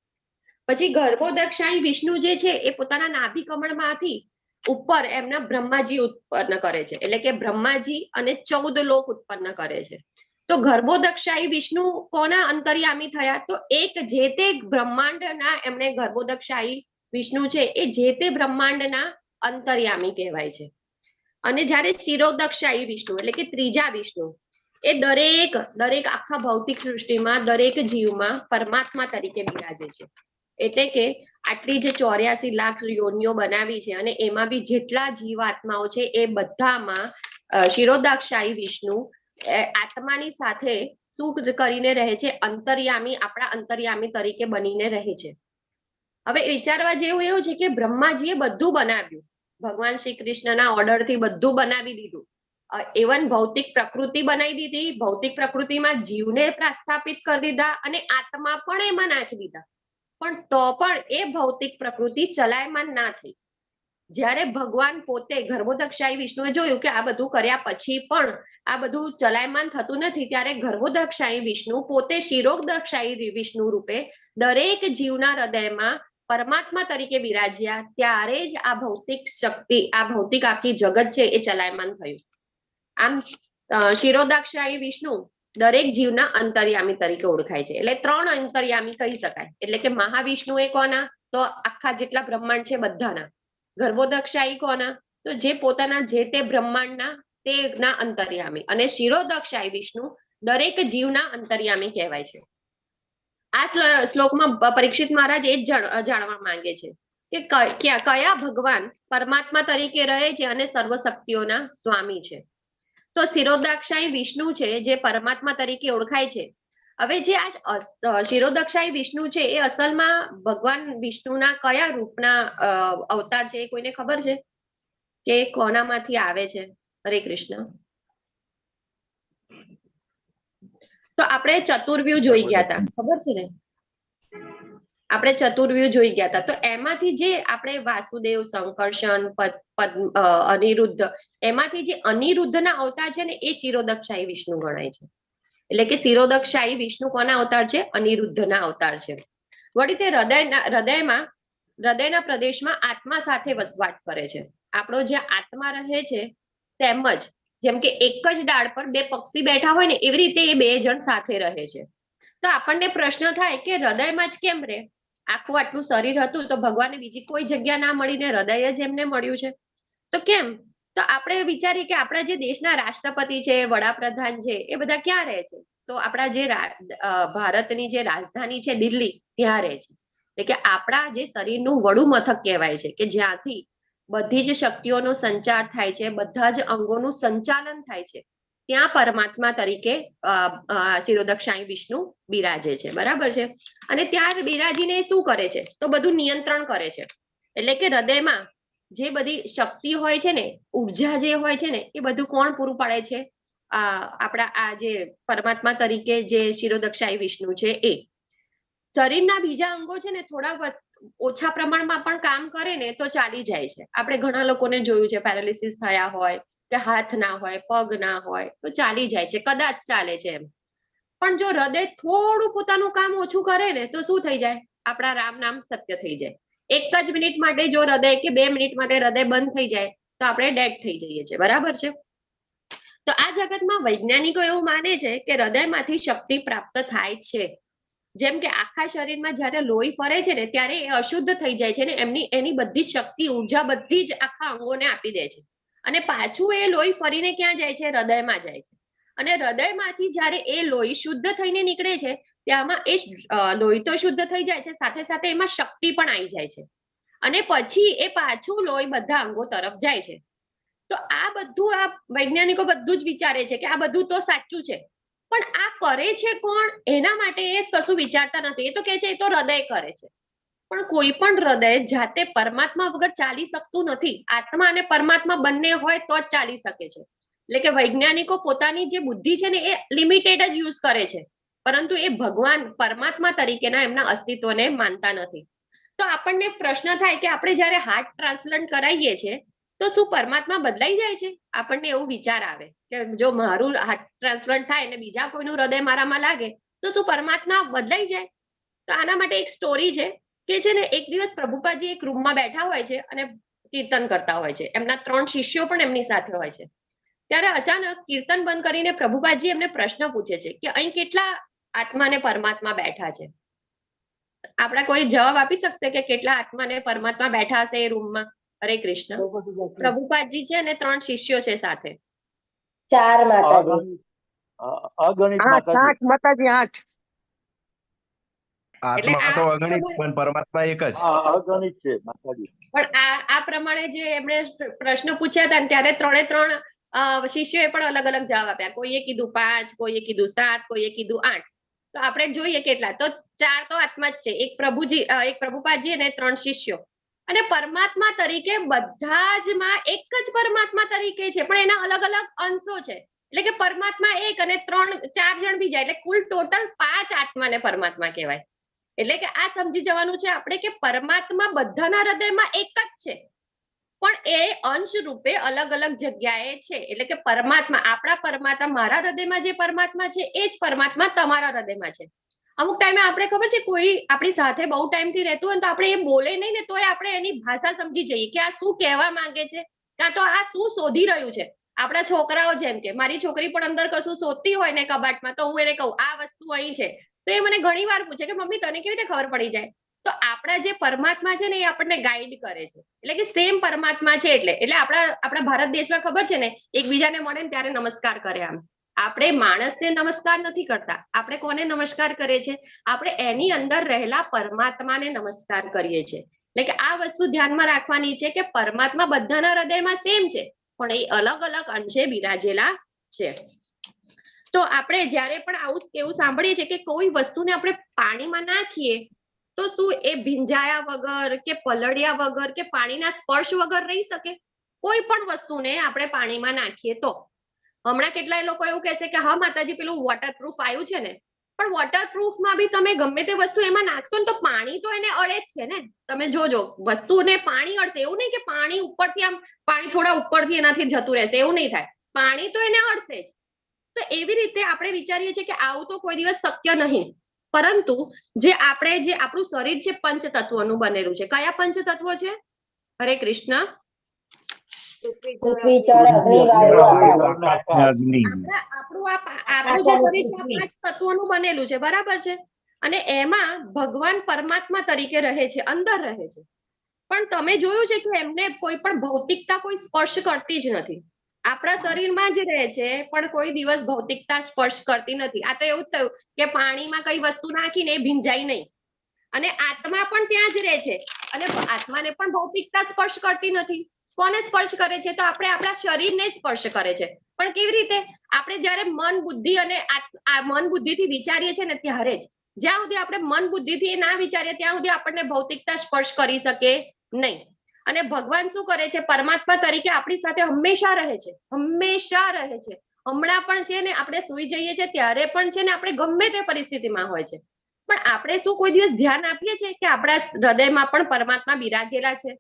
પછી ગર્ભોદકશાહી વિષ્ણુ જે છે એ પોતાના નાભી કમળમાંથી ઉપર એમના બ્રહ્માજી ઉત્પન્ન કરે છે, એટલે કે બ્રહ્માજી અને 14 લોક ઉત્પન્ન કરે છે. તો ગર્ભોદકશાહી વિષ્ણુ કોના અંતર્યામી થયા? તો એક જે તે બ્રહ્માંડના, એમણે ગર્ભોદકશાહી વિષ્ણુ છે એ જે તે બ્રહ્માંડના અંતર્યામી કહેવાય છે. અને જ્યારે શિરોદકશાહી વિષ્ણુ, એટલે કે ત્રીજા વિષ્ણુ, એ દરેક દરેક આખા ભૌતિક સૃષ્ટિમાં દરેક જીવમાં પરમાત્મા તરીકે બિરાજે છે. એટલે કે આટલી જે 84 લાખ યોનિઓ બનાવી છે અને એમાં બી જેટલા જીવાત્માઓ છે એ બધામાં શિરોદકશાહી વિષ્ણુ આત્માની સાથે શું કરીને રહે છે? અંતર્યામી, આપણા અંતર્યામી તરીકે બનીને રહે છે. હવે વિચારવા જેવું એવું છે કે બ્રહ્માજીએ બધું બનાવ્યું, ભગવાન શ્રી કૃષ્ણના ઓર્ડરથી બધું બનાવી દીધું, ઇવન ભૌતિક પ્રકૃતિ બનાવી દીધી, ભૌતિક પ્રકૃતિમાં જીવને પ્રસ્થાપિત કરી દીધા અને આત્મા પણ એમાં નાખી દીધા, પણ તો પણ એ ભૌતિક પ્રકૃતિ ચલાયમાન ના થઈ. જ્યારે ભગવાન પોતે ગર્ભોદકશાહી વિષ્ણુએ જોયું કે આ બધું કર્યા પછી પણ આ બધું ચલાયમાન થતું નથી, ત્યારે ગર્ભોદકશાહી વિષ્ણુ પોતે શિરોદકશાહી વિષ્ણુ રૂપે દરેક જીવના હૃદયમાં પરમાત્મા તરીકે બિરાજ્યા, ત્યારે જ આ ભૌતિક શક્તિ, આ ભૌતિક આખી જગત છે એ ચલાયમાન થયું. આમ શિરોદકશાહી વિષ્ણુ દરેક જીવના અંતર્યામી તરીકે ઓળખાય છે. એટલે ત્રણ અંતર્યામી કહી શકાય. એટલે કે મહાવિષ્ણુ એ કોના? તો આખા જેટલા બ્રહ્માંડ છે બધાના. ગર્ભોદકશાહી કોના? તો જે પોતાના જે તે બ્રહ્માંડના તેના અંતર્યામી. અને શિરોદકશાહી વિષ્ણુ દરેક જીવના અંતર્યામી કહેવાય છે. આ શ્લોકમાં પરીક્ષિત મહારાજ એ જ જાણવા માંગે છે કે કયા ભગવાન પરમાત્મા તરીકે રહે છે અને સર્વ શક્તિઓના સ્વામી છે. તો શિરોદકશાહી વિષ્ણુ છે જે પરમાત્મા તરીકે ઓળખાય છે. હવે જે આ શિરોદકશાહી વિષ્ણુ છે એ અસલમાં ભગવાન વિષ્ણુના કયા રૂપના અવતાર છે એ કોઈને ખબર છે કે કોનામાંથી આવે છે? હરે કૃષ્ણ. તો આપણે ચતુર્વ્યૂહ જોઈ ગયા હતા, ખબર છે ને? આપણે ચતુર્વ્યૂહ જોઈ ગયા હતા. તો એમાંથી જે આપણે વાસુદેવ, સંકર્ષણ, અનિરુદ્ધ, એમાંથી જે અનિરુદ્ધના અવતાર છે ને એ શિરોદકશાહી વિષ્ણુ ગણાય છે. એટલે કે શિરોદકશાહી વિષ્ણુ કોના અવતાર છે? અનિરુદ્ધના અવતાર છે. વળી તે હૃદયના પ્રદેશમાં આત્મા સાથે વસવાટ કરે છે. આપણો જે આત્મા રહે છે તેમજ જેમ કે એક જ ડાળ પર બે પક્ષી બેઠા હોય ને એવી રીતે એ બે જણ સાથે રહે છે. તો આપણને પ્રશ્ન થાય કે હૃદયમાં જ કેમ રહે? આખું આટલું શરીર હતું તો ભગવાનને બીજી કોઈ જગ્યા ના મળીને હૃદય જ એમને મળ્યું છે, તો કેમ? તો આપણે વિચારીએ કે આપણા જે દેશના રાષ્ટ્રપતિ છે, વડાપ્રધાન છે, એ બધા ક્યાં રહે છે? તો આપણા જે ભારતની જે રાજધાની છે દિલ્હી, ત્યાં રહે છે. એટલે કે આપણા જે શરીરનું વડું મથક કહેવાય છે કે જ્યાંથી બધી જ શક્તિઓનો સંચાર થાય છે, બધા જ અંગોનું સંચાલન થાય છે, ત્યાં પરમાત્મા તરીકે શિરોદકશાહી વિષ્ણુ બિરાજે છે. બરાબર છે? અને ત્યાં બિરાજીને શું કરે છે? તો બધું નિયંત્રણ કરે છે. એટલે કે હૃદયમાં જે બધી શક્તિ હોય છે ને, ઉર્જા જે હોય છે ને, એ બધું કોણ પૂરું પાડે છે? આપણા આ જે પરમાત્મા તરીકે જે શિરોદકશાહી વિષ્ણુ છે એ. શરીરના બીજા અંગો છે ને થોડા ઓછા પ્રમાણમાં પણ કામ કરે ને તો ચાલી જાય છે. આપણે ઘણા લોકોને જોયું છે પેરાલિસિસ થયા હોય કે હાથ ના હોય, પગ ના હોય તો ચાલી જાય છે, કદાચ ચાલે છે એમ. પણ જો હૃદય થોડું પોતાનું કામ ઓછું કરે ને તો શું થઈ જાય? આપણા રામ નામ સત્ય થઈ જાય. એક જ મિનિટ માટે જો હૃદય કે 2 મિનિટ માટે હૃદય બંધ થઈ જાય તો આપણે ડેડ થઈ જઈએ છીએ. બરાબર છે? તો આ જગતમાં વૈજ્ઞાનિકો એવું માને છે કે હૃદયમાંથી શક્તિ પ્રાપ્ત થાય છે. જેમ કે આખા શરીરમાં જ્યારે લોહી ફરે છે ને ત્યારે એ અશુદ્ધ થઈ જાય છે ને એમની એની બધી જ શક્તિ, ઉર્જા બધી જ આખા અંગોને આપી દે છે. અને પાછું એ લોહી ફરીને ક્યાં જાય છે? હૃદયમાં જાય છે. અને હૃદયમાંથી જ્યારે એ લોહી શુદ્ધ થઈને નીકળે છે ત્યાંમાં એ લોહી તો શુદ્ધ થઈ જાય છે, સાથે સાથે એમાં શક્તિ પણ આવી જાય છે. અને પછી એ પાછું લોહી બધા અંગો તરફ જાય છે. તો આ બધું આ વૈજ્ઞાનિકો બધું જ વિચારે છે કે આ બધું તો સાચું છે, પણ આ કરે છે કોણ એના માટે એ કશું વિચારતા નથી. એ તો કહે છે એ તો હૃદય કરે છે, પણ કોઈ પણ હૃદય જાતે પરમાત્મા વગર ચાલી શકતું નથી. આત્મા અને પરમાત્મા બંને હોય તો જ ચાલી શકે છે. એટલે કે વૈજ્ઞાનિકો પોતાની જે બુદ્ધિ છે ને એ લિમિટેડ જ યુઝ કરે છે, પરંતુ એ ભગવાન પરમાત્મા તરીકેના એમના અસ્તિત્વને માનતા નથી. તો આપણને પ્રશ્ન થાય કે આપણે જ્યારે હાર્ટ ટ્રાન્સપ્લાન્ટ કરાવીએ છીએ તો શું પરમાત્મા બદલાઈ જાય છે? આપણને એવું વિચાર આવે કે જો મારું હાર્ટ ટ્રાન્સપ્લાન્ટ થાય ને બીજા કોઈનું હૃદય મારામાં લાગે તો શું પરમાત્મા બદલાઈ જાય? તો આના માટે એક સ્ટોરી છે કે છે ને, એક દિવસ પ્રભુપાજી એક રૂમમાં બેઠા હોય છે અને કીર્તન કરતા હોય છે. એમના 3 શિષ્યો પણ એમની સાથે હોય છે. ત્યારે અચાનક કીર્તન બંધ કરીને પ્રભુપાજી એમને પ્રશ્ન પૂછે છે કે અહીં કેટલા આત્મા ને પરમાત્મા બેઠા છે? આપણા કોઈ જવાબ આપી શકશે કે કેટલા આત્મા ને પરમાત્મા બેઠા હશે એ રૂમમાં? હરે કૃષ્ણ. પ્રભુપાદજી છે અને 3 શિષ્યો છે સાથે. 4 માતાજી. અગણિત 8 માતાજી. 8 માતાજી, 8. એટલે આત્મા તો આ અગણિત પણ પરમાત્મા એક જ. હા, અગણિત છે માતાજી. પણ આ પ્રમાણે જે એમણે પ્રશ્ન પૂછ્યા હતા ત્યારે 3 3 શિષ્યોએ પણ અલગ અલગ જવાબ આપ્યા. કોઈએ કીધું 5, કોઈએ કીધું 7, કોઈએ કીધું 8. તો આપણે જોઈએ કેટલા, તો 4 તો આત્મા જ છે, એક પ્રભુજી, એક પ્રભુપાદજી અને 3 શિષ્યો. અને પરમાત્મા તરીકે બધા જ માં એક જ પરમાત્મા તરીકે છે, પણ એના અલગ અલગ અંશો છે. એટલે કે પરમાત્મા એક અને 3 4 જણ બીજા, એટલે કુલ ટોટલ 5 આત્માને પરમાત્મા કહેવાય. એટલે કે આ સમજી જવાનું છે આપણે કે પરમાત્મા બધાના હૃદયમાં એક જ છે, પણ એ અંશ રૂપે અલગ અલગ જગ્યાએ છે. એટલે કે પરમાત્મા આપણા પરમાત્મા, મારા હૃદયમાં જે પરમાત્મા છે એ જ પરમાત્મા તમારા હૃદયમાં છે. અમુક ટાઈમે આપણે ખબર છે કોઈ આપણી સાથે બહુ ટાઈમથી રહેતું હોય તો આપણે એ બોલે નહીં ને તોય આપણે એની ભાષા સમજી જઈએ કે આ શું કહેવા માંગે છે, કાં તો આ શું શોધી રહ્યું છે. આપણા છોકરાઓ જેમ કે મારી છોકરી પણ અંદર કશું શોધતી હોય ને કબાટમાં, તો હું એને કહું આ વસ્તુ અહીં છે, તો એ મને ઘણી વાર પૂછે કે મમ્મી તને કેવી રીતે ખબર પડી જાય? તો આપણા જે પરમાત્મા છે ને એ આપણને ગાઈડ કરે છે. એટલે કે સેમ પરમાત્મા છે. એટલે એટલે આપણા આપણા ભારત દેશમાં ખબર છે ને, એકબીજાને મળે ને ત્યારે નમસ્કાર કરે. આમ આપણે માણસને નમસ્કાર નથી કરતા, આપણે કોને નમસ્કાર કરીએ છીએ? આપણે એની અંદર રહેલા પરમાત્માને નમસ્કાર કરીએ છીએ. એટલે કે આ વસ્તુ ધ્યાનમાં રાખવાની છે કે પરમાત્મા બધાના હૃદયમાં સેમ છે, પણ એ અલગ અલગ અંશે બિરાજેલા છે. તો આપણે જ્યારે પણ આવું એવું સાંભળીએ છીએ કે કોઈ વસ્તુને આપણે પાણીમાં નાખીએ તો શું એ ભીંજાયા વગર કે પલળ્યા વગર કે પાણીના સ્પર્શ વગર રહી શકે? કોઈ પણ વસ્તુને આપણે પાણીમાં નાખીએ તો હમણાં કેટલાય લોકો એવું કહેશે કે હા માતાજી પેલું વોટરપ્રૂફ આવ્યું છે ને, પણ વોટરપ્રૂફમાં બી તમે ગમે તે વસ્તુ એમાં નાખશો ને તો પાણી તો એને અડે જ છે ને. તમે જોજો વસ્તુને પાણી અડશે, એવું નહીં કે પાણી ઉપરથી આમ પાણી થોડા ઉપરથી એનાથી જતું રહેશે, એવું નહીં થાય, પાણી તો એને અડશે જ. તો એવી રીતે આપણે વિચારીએ છીએ કે આવું તો કોઈ દિવસ શક્ય નહીં, પરંતુ જે આપણે જે આપણું શરીર છે પંચતત્વોનું બનેલું છે. કયા પંચતત્વો છે? હરે કૃષ્ણ. પૃથ્વી, જળ, અગ્નિ, વાયુ, આકાશ. આપણું આ આપણું જે શરીર છે 5 તત્વોનું બનેલું છે, બરાબર છે? અને એમાં ભગવાન પરમાત્મા તરીકે રહે છે, અંદર રહે છે. પણ તમે જોયું છે કે એમને કોઈ પણ ભૌતિકતા કોઈ સ્પર્શ કરતી જ નથી. આપણા શરીરમાં જ રહે છે પણ કોઈ દિવસ ભૌતિકતા સ્પર્શ કરતી નથી. આ તો એવું જ થયું કે પાણીમાં કઈ વસ્તુ નાખીને એ ભીંજાય નહીં. અને આત્મા પણ ત્યાં જ રહે છે અને આત્માને પણ ભૌતિકતા સ્પર્શ કરતી નથી. કોને સ્પર્શ કરે છે? તો આપણે આપણા શરીરને સ્પર્શ કરે છે. પણ કેવી રીતે? આપણે જ્યારે મન બુદ્ધિ અને મન બુદ્ધિથી વિચારીએ છીએ ને ત્યારે જ. જ્યાં સુધી આપણે મન બુદ્ધિથી ના વિચારીએ ત્યાં સુધી આપણને ભૌતિકતા સ્પર્શ કરી શકે નહીં. અને ભગવાન શું કરે છે? પરમાત્મા તરીકે આપણી સાથે હંમેશા રહે છે, હંમેશા રહે છે. હમણાં પણ છે ને, આપણે સુઈ જઈએ છીએ ત્યારે પણ છે ને, આપણે ગમે તે પરિસ્થિતિમાં હોય છે. પણ આપણે શું કોઈ દિવસ ધ્યાન આપીએ છીએ કે આપણા હૃદયમાં પણ પરમાત્મા બિરાજેલા છે?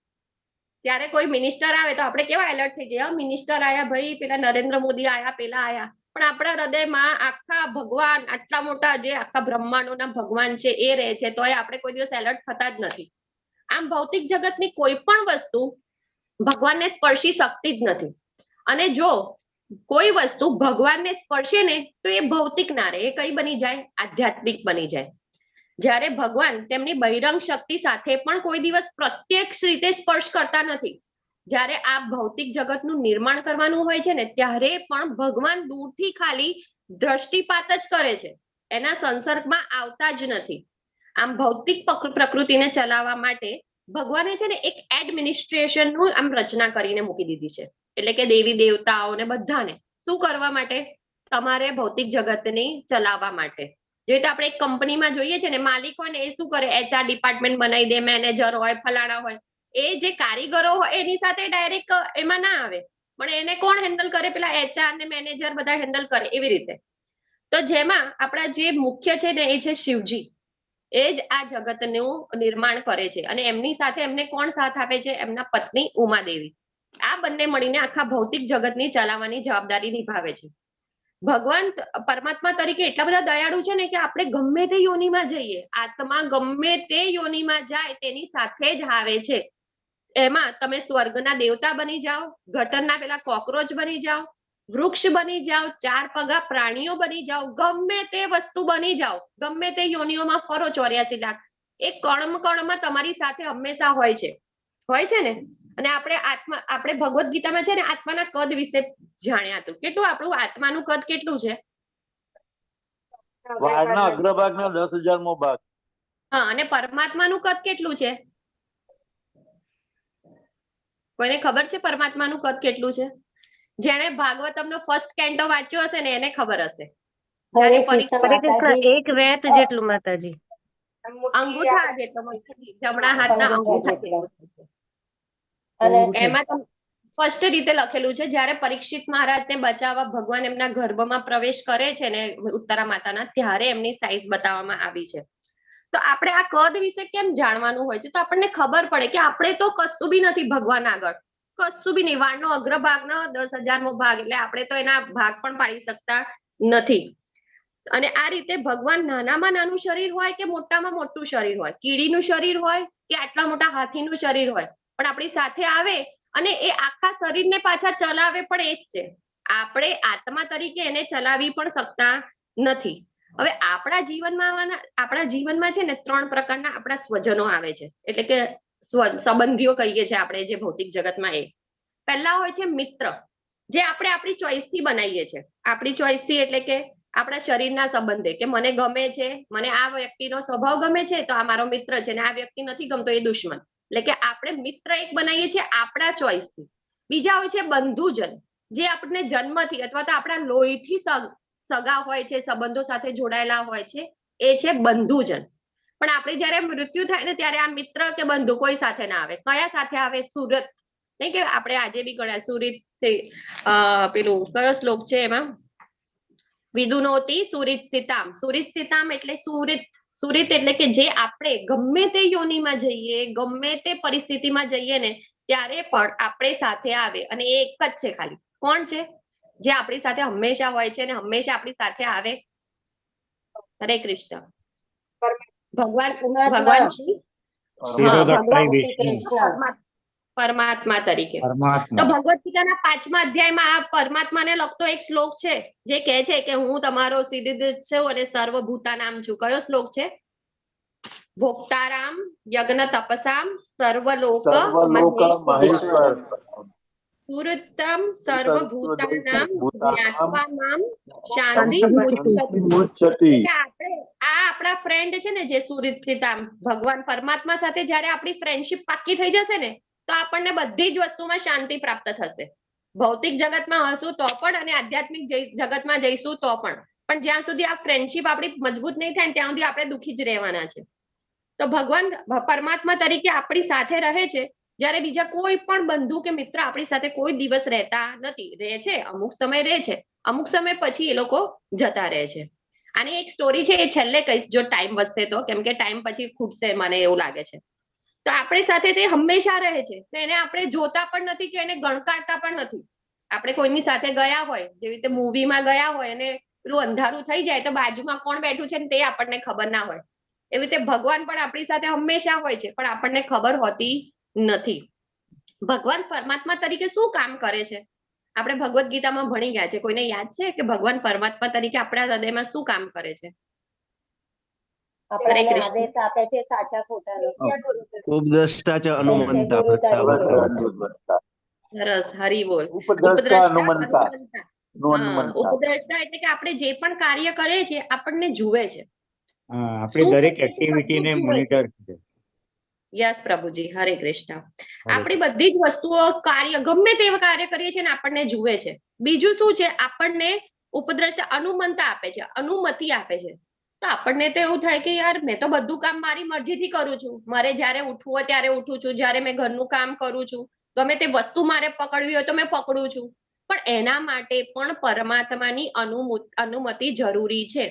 ત્યારે કોઈ મિનિસ્ટર આવે તો આપણે કેવા એલર્ટ થઈ જઈએ, મિનિસ્ટર આયા ભાઈ, પેલા નરેન્દ્ર મોદી આયા, પેલા આયા. પણ આપણા હૃદયમાં આખા ભગવાન, આટલા મોટા જે આખા બ્રહ્માંડોના ભગવાન છે એ રહે છે, તો એ આપણે કોઈ દિવસ એલર્ટ થતા જ નથી. આમ ભૌતિક જગતની કોઈ પણ વસ્તુ ભગવાનને સ્પર્શી શકતી જ નથી. અને જો કોઈ વસ્તુ ભગવાનને સ્પર્શે ને તો એ ભૌતિક ના રહે, એ કઈ બની જાય? આધ્યાત્મિક બની જાય. જ્યારે ભગવાન તેમની બહિરંગ શક્તિ સાથે પણ કોઈ દિવસ પ્રત્યક્ષ રીતે સ્પર્શ કરતા નથી. જ્યારે આ ભૌતિક જગતનું નિર્માણ કરવાનું હોય છે ને ત્યારે પણ ભગવાન દૂરથી ખાલી દ્રષ્ટિપાત જ કરે છે, એના સંસર્ગમાં આવતા જ નથી. આમ ભૌતિક પ્રકૃતિને ચલાવવા માટે ભગવાને છે ને એક એડમિનિસ્ટ્રેશનનું આમ રચના કરીને મૂકી દીધી છે. એટલે કે દેવી દેવતાઓને બધાને શું કરવા માટે? તમારે ભૌતિક જગતની ચલાવવા માટે. જે રીતે આપણે એક કંપનીમાં જોઈએ છે ને, માલિક હોય ને એ શું કરે, એચઆર ડિપાર્ટમેન્ટ બનાવી દે, મેનેજર હોય, ફલાણા હોય, એ જે કારીગરો હોય એની સાથે ડાયરેક્ટ એમાં ના આવે, પણ એને કોણ હેન્ડલ કરે? પેલા એચઆર ને મેનેજર બધા હેન્ડલ કરે એવી રીતે. તો જેમાં આપણા જે મુખ્ય છે ને એ છે શિવજી, એ જ આ જગતનું નિર્માણ કરે છે. અને એમની સાથે એમને કોણ સાથ આપે છે? એમના પત્ની ઉમાદેવી. આ બંને મળીને આખા ભૌતિક જગતની ચલાવવાની જવાબદારી નિભાવે છે. ભગવાન પરમાત્મા તરીકે એટલા બધા દયાળુ છે ને કે આપણે ગમે તે યોનિમાં જઈએ, આત્મા ગમે તે યોનિમાં જાય તેની સાથે જ આવે છે. એમાં તમે સ્વર્ગના દેવતા બની જાઓ, ગટરના પેલા કોકરોચ બની જાઓ, વૃક્ષ બની જાઓ, ચાર પગા પ્રાણીઓ બની જાઓ, ગમે તે વસ્તુ બની જાઓ, ગમે તે યોનિઓમાં ફરો 84 લાખ, એ કણમ કણમાં તમારી સાથે હંમેશા હોય છે, હોય છે ને. અને આપણે આત્મા, આપણે ભગવદ્ ગીતામાં છે ને આત્માના કદ વિશે જાણ્યા હતું. કેટલું આપણું આત્માનું કદ કેટલું છે? વાળના અગ્રભાગના 10,000મો ભાગ. હા, અને પરમાત્માનું કદ કેટલું છે? કોઈને ખબર છે પરમાત્માનું કદ કેટલું છે? જેણે ભાગવતમનો ફર્સ્ટ કેન્ટો વાંચ્યો હશે ને એને ખબર હશે. હરે જ્યારે કૃષ્ણ પરીક્ષિત માતાજી. એક વેત જેટલું માતાજી, અંગૂઠા જેટલો, જમણા હાથના અંગૂઠા અંગૂઠા જેટલો. જેટલો. અને એમાં તો સ્પષ્ટ રીતે લખેલું છે, જ્યારે પરીક્ષિત મહારાજને બચાવવા ભગવાન એમના ગર્ભમાં પ્રવેશ કરે છે ને ઉત્તરા માતાના, ત્યારે એમની સાઈઝ બતાવવામાં આવી છે. તો આપણે આ કદ વિશે કેમ જાણવાનું હોય છે? તો આપણને ખબર પડે કે આપણે તો કશું બી નથી ભગવાન આગળ, કશું બી નહીં. વાળનો અગ્રભાગનો 10,000મો ભાગ, એટલે આપણે તો એના ભાગ પણ પાડી શકતા નથી. અને આ રીતે ભગવાન નાનામાં નાનું શરીર હોય કે મોટામાં મોટું શરીર હોય, કીડીનું શરીર હોય કે આટલા મોટા હાથીનું શરીર હોય, પણ આપણી સાથે આવે અને એ આખા શરીરને પાછા ચલાવે પણ એ જ છે. આપણે આત્મા તરીકે એને ચલાવી પણ શકતા નથી. હવે આપણા જીવનમાં, આપણા જીવનમાં છે ને ત્રણ પ્રકારના આપણા સ્વજનો આવે છે, એટલે કે સંબંધીઓ કહીએ છીએ આપણે જે ભૌતિક જગતમાં. એ પહેલા હોય છે મિત્ર, જે આપણે આપણી ચોઈસ થી બનાવીએ છીએ. આપણી ચોઈસ થી એટલે કે આપણા શરીરના સંબંધે, કે મને ગમે છે, મને આ વ્યક્તિનો સ્વભાવ ગમે છે તો આ મારો મિત્ર છે, ને આ વ્યક્તિ નથી ગમતો એ દુશ્મન. એટલે કે આપણે મિત્ર એક બનાવીએ છીએ આપણા ચોઈસ થી. બીજા હોય છે બંધુજન, જે આપણને જન્મથી અથવા તો આપણા લોહીથી સગા હોય છે, સંબંધો સાથે જોડાયેલા હોય છે, એ છે બંધુજન. પણ આપણે જયારે મૃત્યુ થાય ને ત્યારે આ મિત્ર કે બંધુ કોઈ સાથે ના આવે. કયા સાથે આવે? સુરત. નહીં કે આપણે આજે બી ગણ્યા સુરિત, પેલું કયો શ્લોક છે એમાં, વિદુનોતી સુરિત સીતામ. સુરિત સીતામ એટલે સુરિત, સુરિત એટલે કે જે આપણે ગમે તે યોનિમાં જઈએ, ગમે તે પરિસ્થિતિમાં જઈએ ને ત્યારે પણ આપણે સાથે આવે, અને એ એક જ છે ખાલી. કોણ છે જે આપણી સાથે હંમેશા હોય છે અને હંમેશા આપણી સાથે આવે? હરે કૃષ્ણ. ભગવાન, ભગવાન શ્રી શિરોદક્ષાય વિષ્ણુ, પરમાત્મા તરીકે. તો પરમાત્મા. ભગવદ ગીતાના 5મા અધ્યાયમાં આ પરમાત્માને લગતો એક શ્લોક છે જે કહે છે કે હું તમારો સિદ્ધ છું અને સર્વભૂતાનામ છું. કયો શ્લોક છે? ભોક્તારામ યજ્ઞ તપસામ સર્વલોક સર્વલોક મહેશ્વર સુરતમ સર્વભૂતાનામ ભૂતાનામ જ્ઞાત્વા મામ શાંતિ મુચ્છતિ. મુચ્છતિ. એટલે આપણે આ આપણા ફ્રેન્ડ છે ને જે સુરિત સીતામ ભગવાન પરમાત્મા સાથે જયારે આપણી ફ્રેન્ડશિપ પાકી થઈ જશે ને તો આપણને બધી જ વસ્તુમાં શાંતિ પ્રાપ્ત થશે. ભૌતિક જગતમાં હશું તો પણ અને આધ્યાત્મિક જગતમાં જઈશું તો પણ. પણ જ્યાં સુધી આ ફ્રેન્ડશિપ આપણી મજબૂત નહીં થાય ને ત્યાં સુધી આપણે દુઃખી જ રહેવાના છે. તો ભગવાન પરમાત્મા તરીકે આપણી સાથે રહે છે, જ્યારે બીજા કોઈ પણ બંધુ કે મિત્ર આપણી સાથે કોઈ દિવસ રહેતા નથી. રહે છે, અમુક સમય રહે છે, અમુક સમય પછી એ લોકો જતા રહે છે. આની એક સ્ટોરી છે, એ છેલ્લે કહીશ જો ટાઈમ વધશે તો, કેમ કે ટાઈમ પછી ખૂટશે મને એવું લાગે છે. તો આપણી સાથે તે હંમેશા રહે છે, તો એને આપણે જોતા પણ નથી કે એને ગણકારતા પણ નથી. આપણે કોઈની સાથે ગયા હોય, જેવી રીતે મૂવીમાં ગયા હોય અને પેલું અંધારું થઈ જાય તો બાજુમાં કોણ બેઠું છે ને તે આપણને ખબર ના હોય, એવી રીતે ભગવાન પણ આપણી સાથે હંમેશા હોય છે પણ આપણને ખબર હોતી નથી. ભગવાન પરમાત્મા તરીકે શું કામ કરે છે? આપણે ભગવદ્ ગીતામાં ભણી ગયા છે. કોઈને યાદ છે કે ભગવાન પરમાત્મા તરીકે આપણા હૃદયમાં શું કામ કરે છે? હરે આપણને કૃષ્ણ. આદેશ આપે છે સાચા ખોટાનો. ઉપદ્રષ્ટા ચ અનુમંતા ગુરુ તરીકે. સરસ, હરિ બોલ. ઉપદ્રષ્ટા ઉપદ્રષ્ટા અનુમંતા. અનુમંતા. નો હા, અનુમંતા. ઉપદ્રષ્ટા એટલે કે આપણે જે પણ કાર્ય કરીએ છીએ આપણને જુએ છે. હા, આપણી શું દરેક કરીએ છીએ બધું એક્ટિવિટીને જુએ છે. મોનિટર કરે. યસ પ્રભુજી, હરે કૃષ્ણ. હરે આપણી બધી જ વસ્તુઓ, કાર્ય, ગમે તે કાર્ય કરીએ છીએ ને આપણને જુએ છે. બીજું શું છે? આપણને ઉપદ્રષ્ટા અનુમંતા આપે છે, અનુમતિ આપે છે. તો આપણને તો એવું થાય કે યાર, મેં તો બધું કામ મારી મરજીથી કરું છું, મારે જ્યારે ઉઠવું હોય ત્યારે ઉઠું છું, જ્યારે મેં ઘરનું કામ કરું છું, ગમે તે વસ્તુ મારે પકડવી હોય તો મેં પકડું છું. પણ એના માટે પણ પરમાત્માની અનુમતિ જરૂરી છે.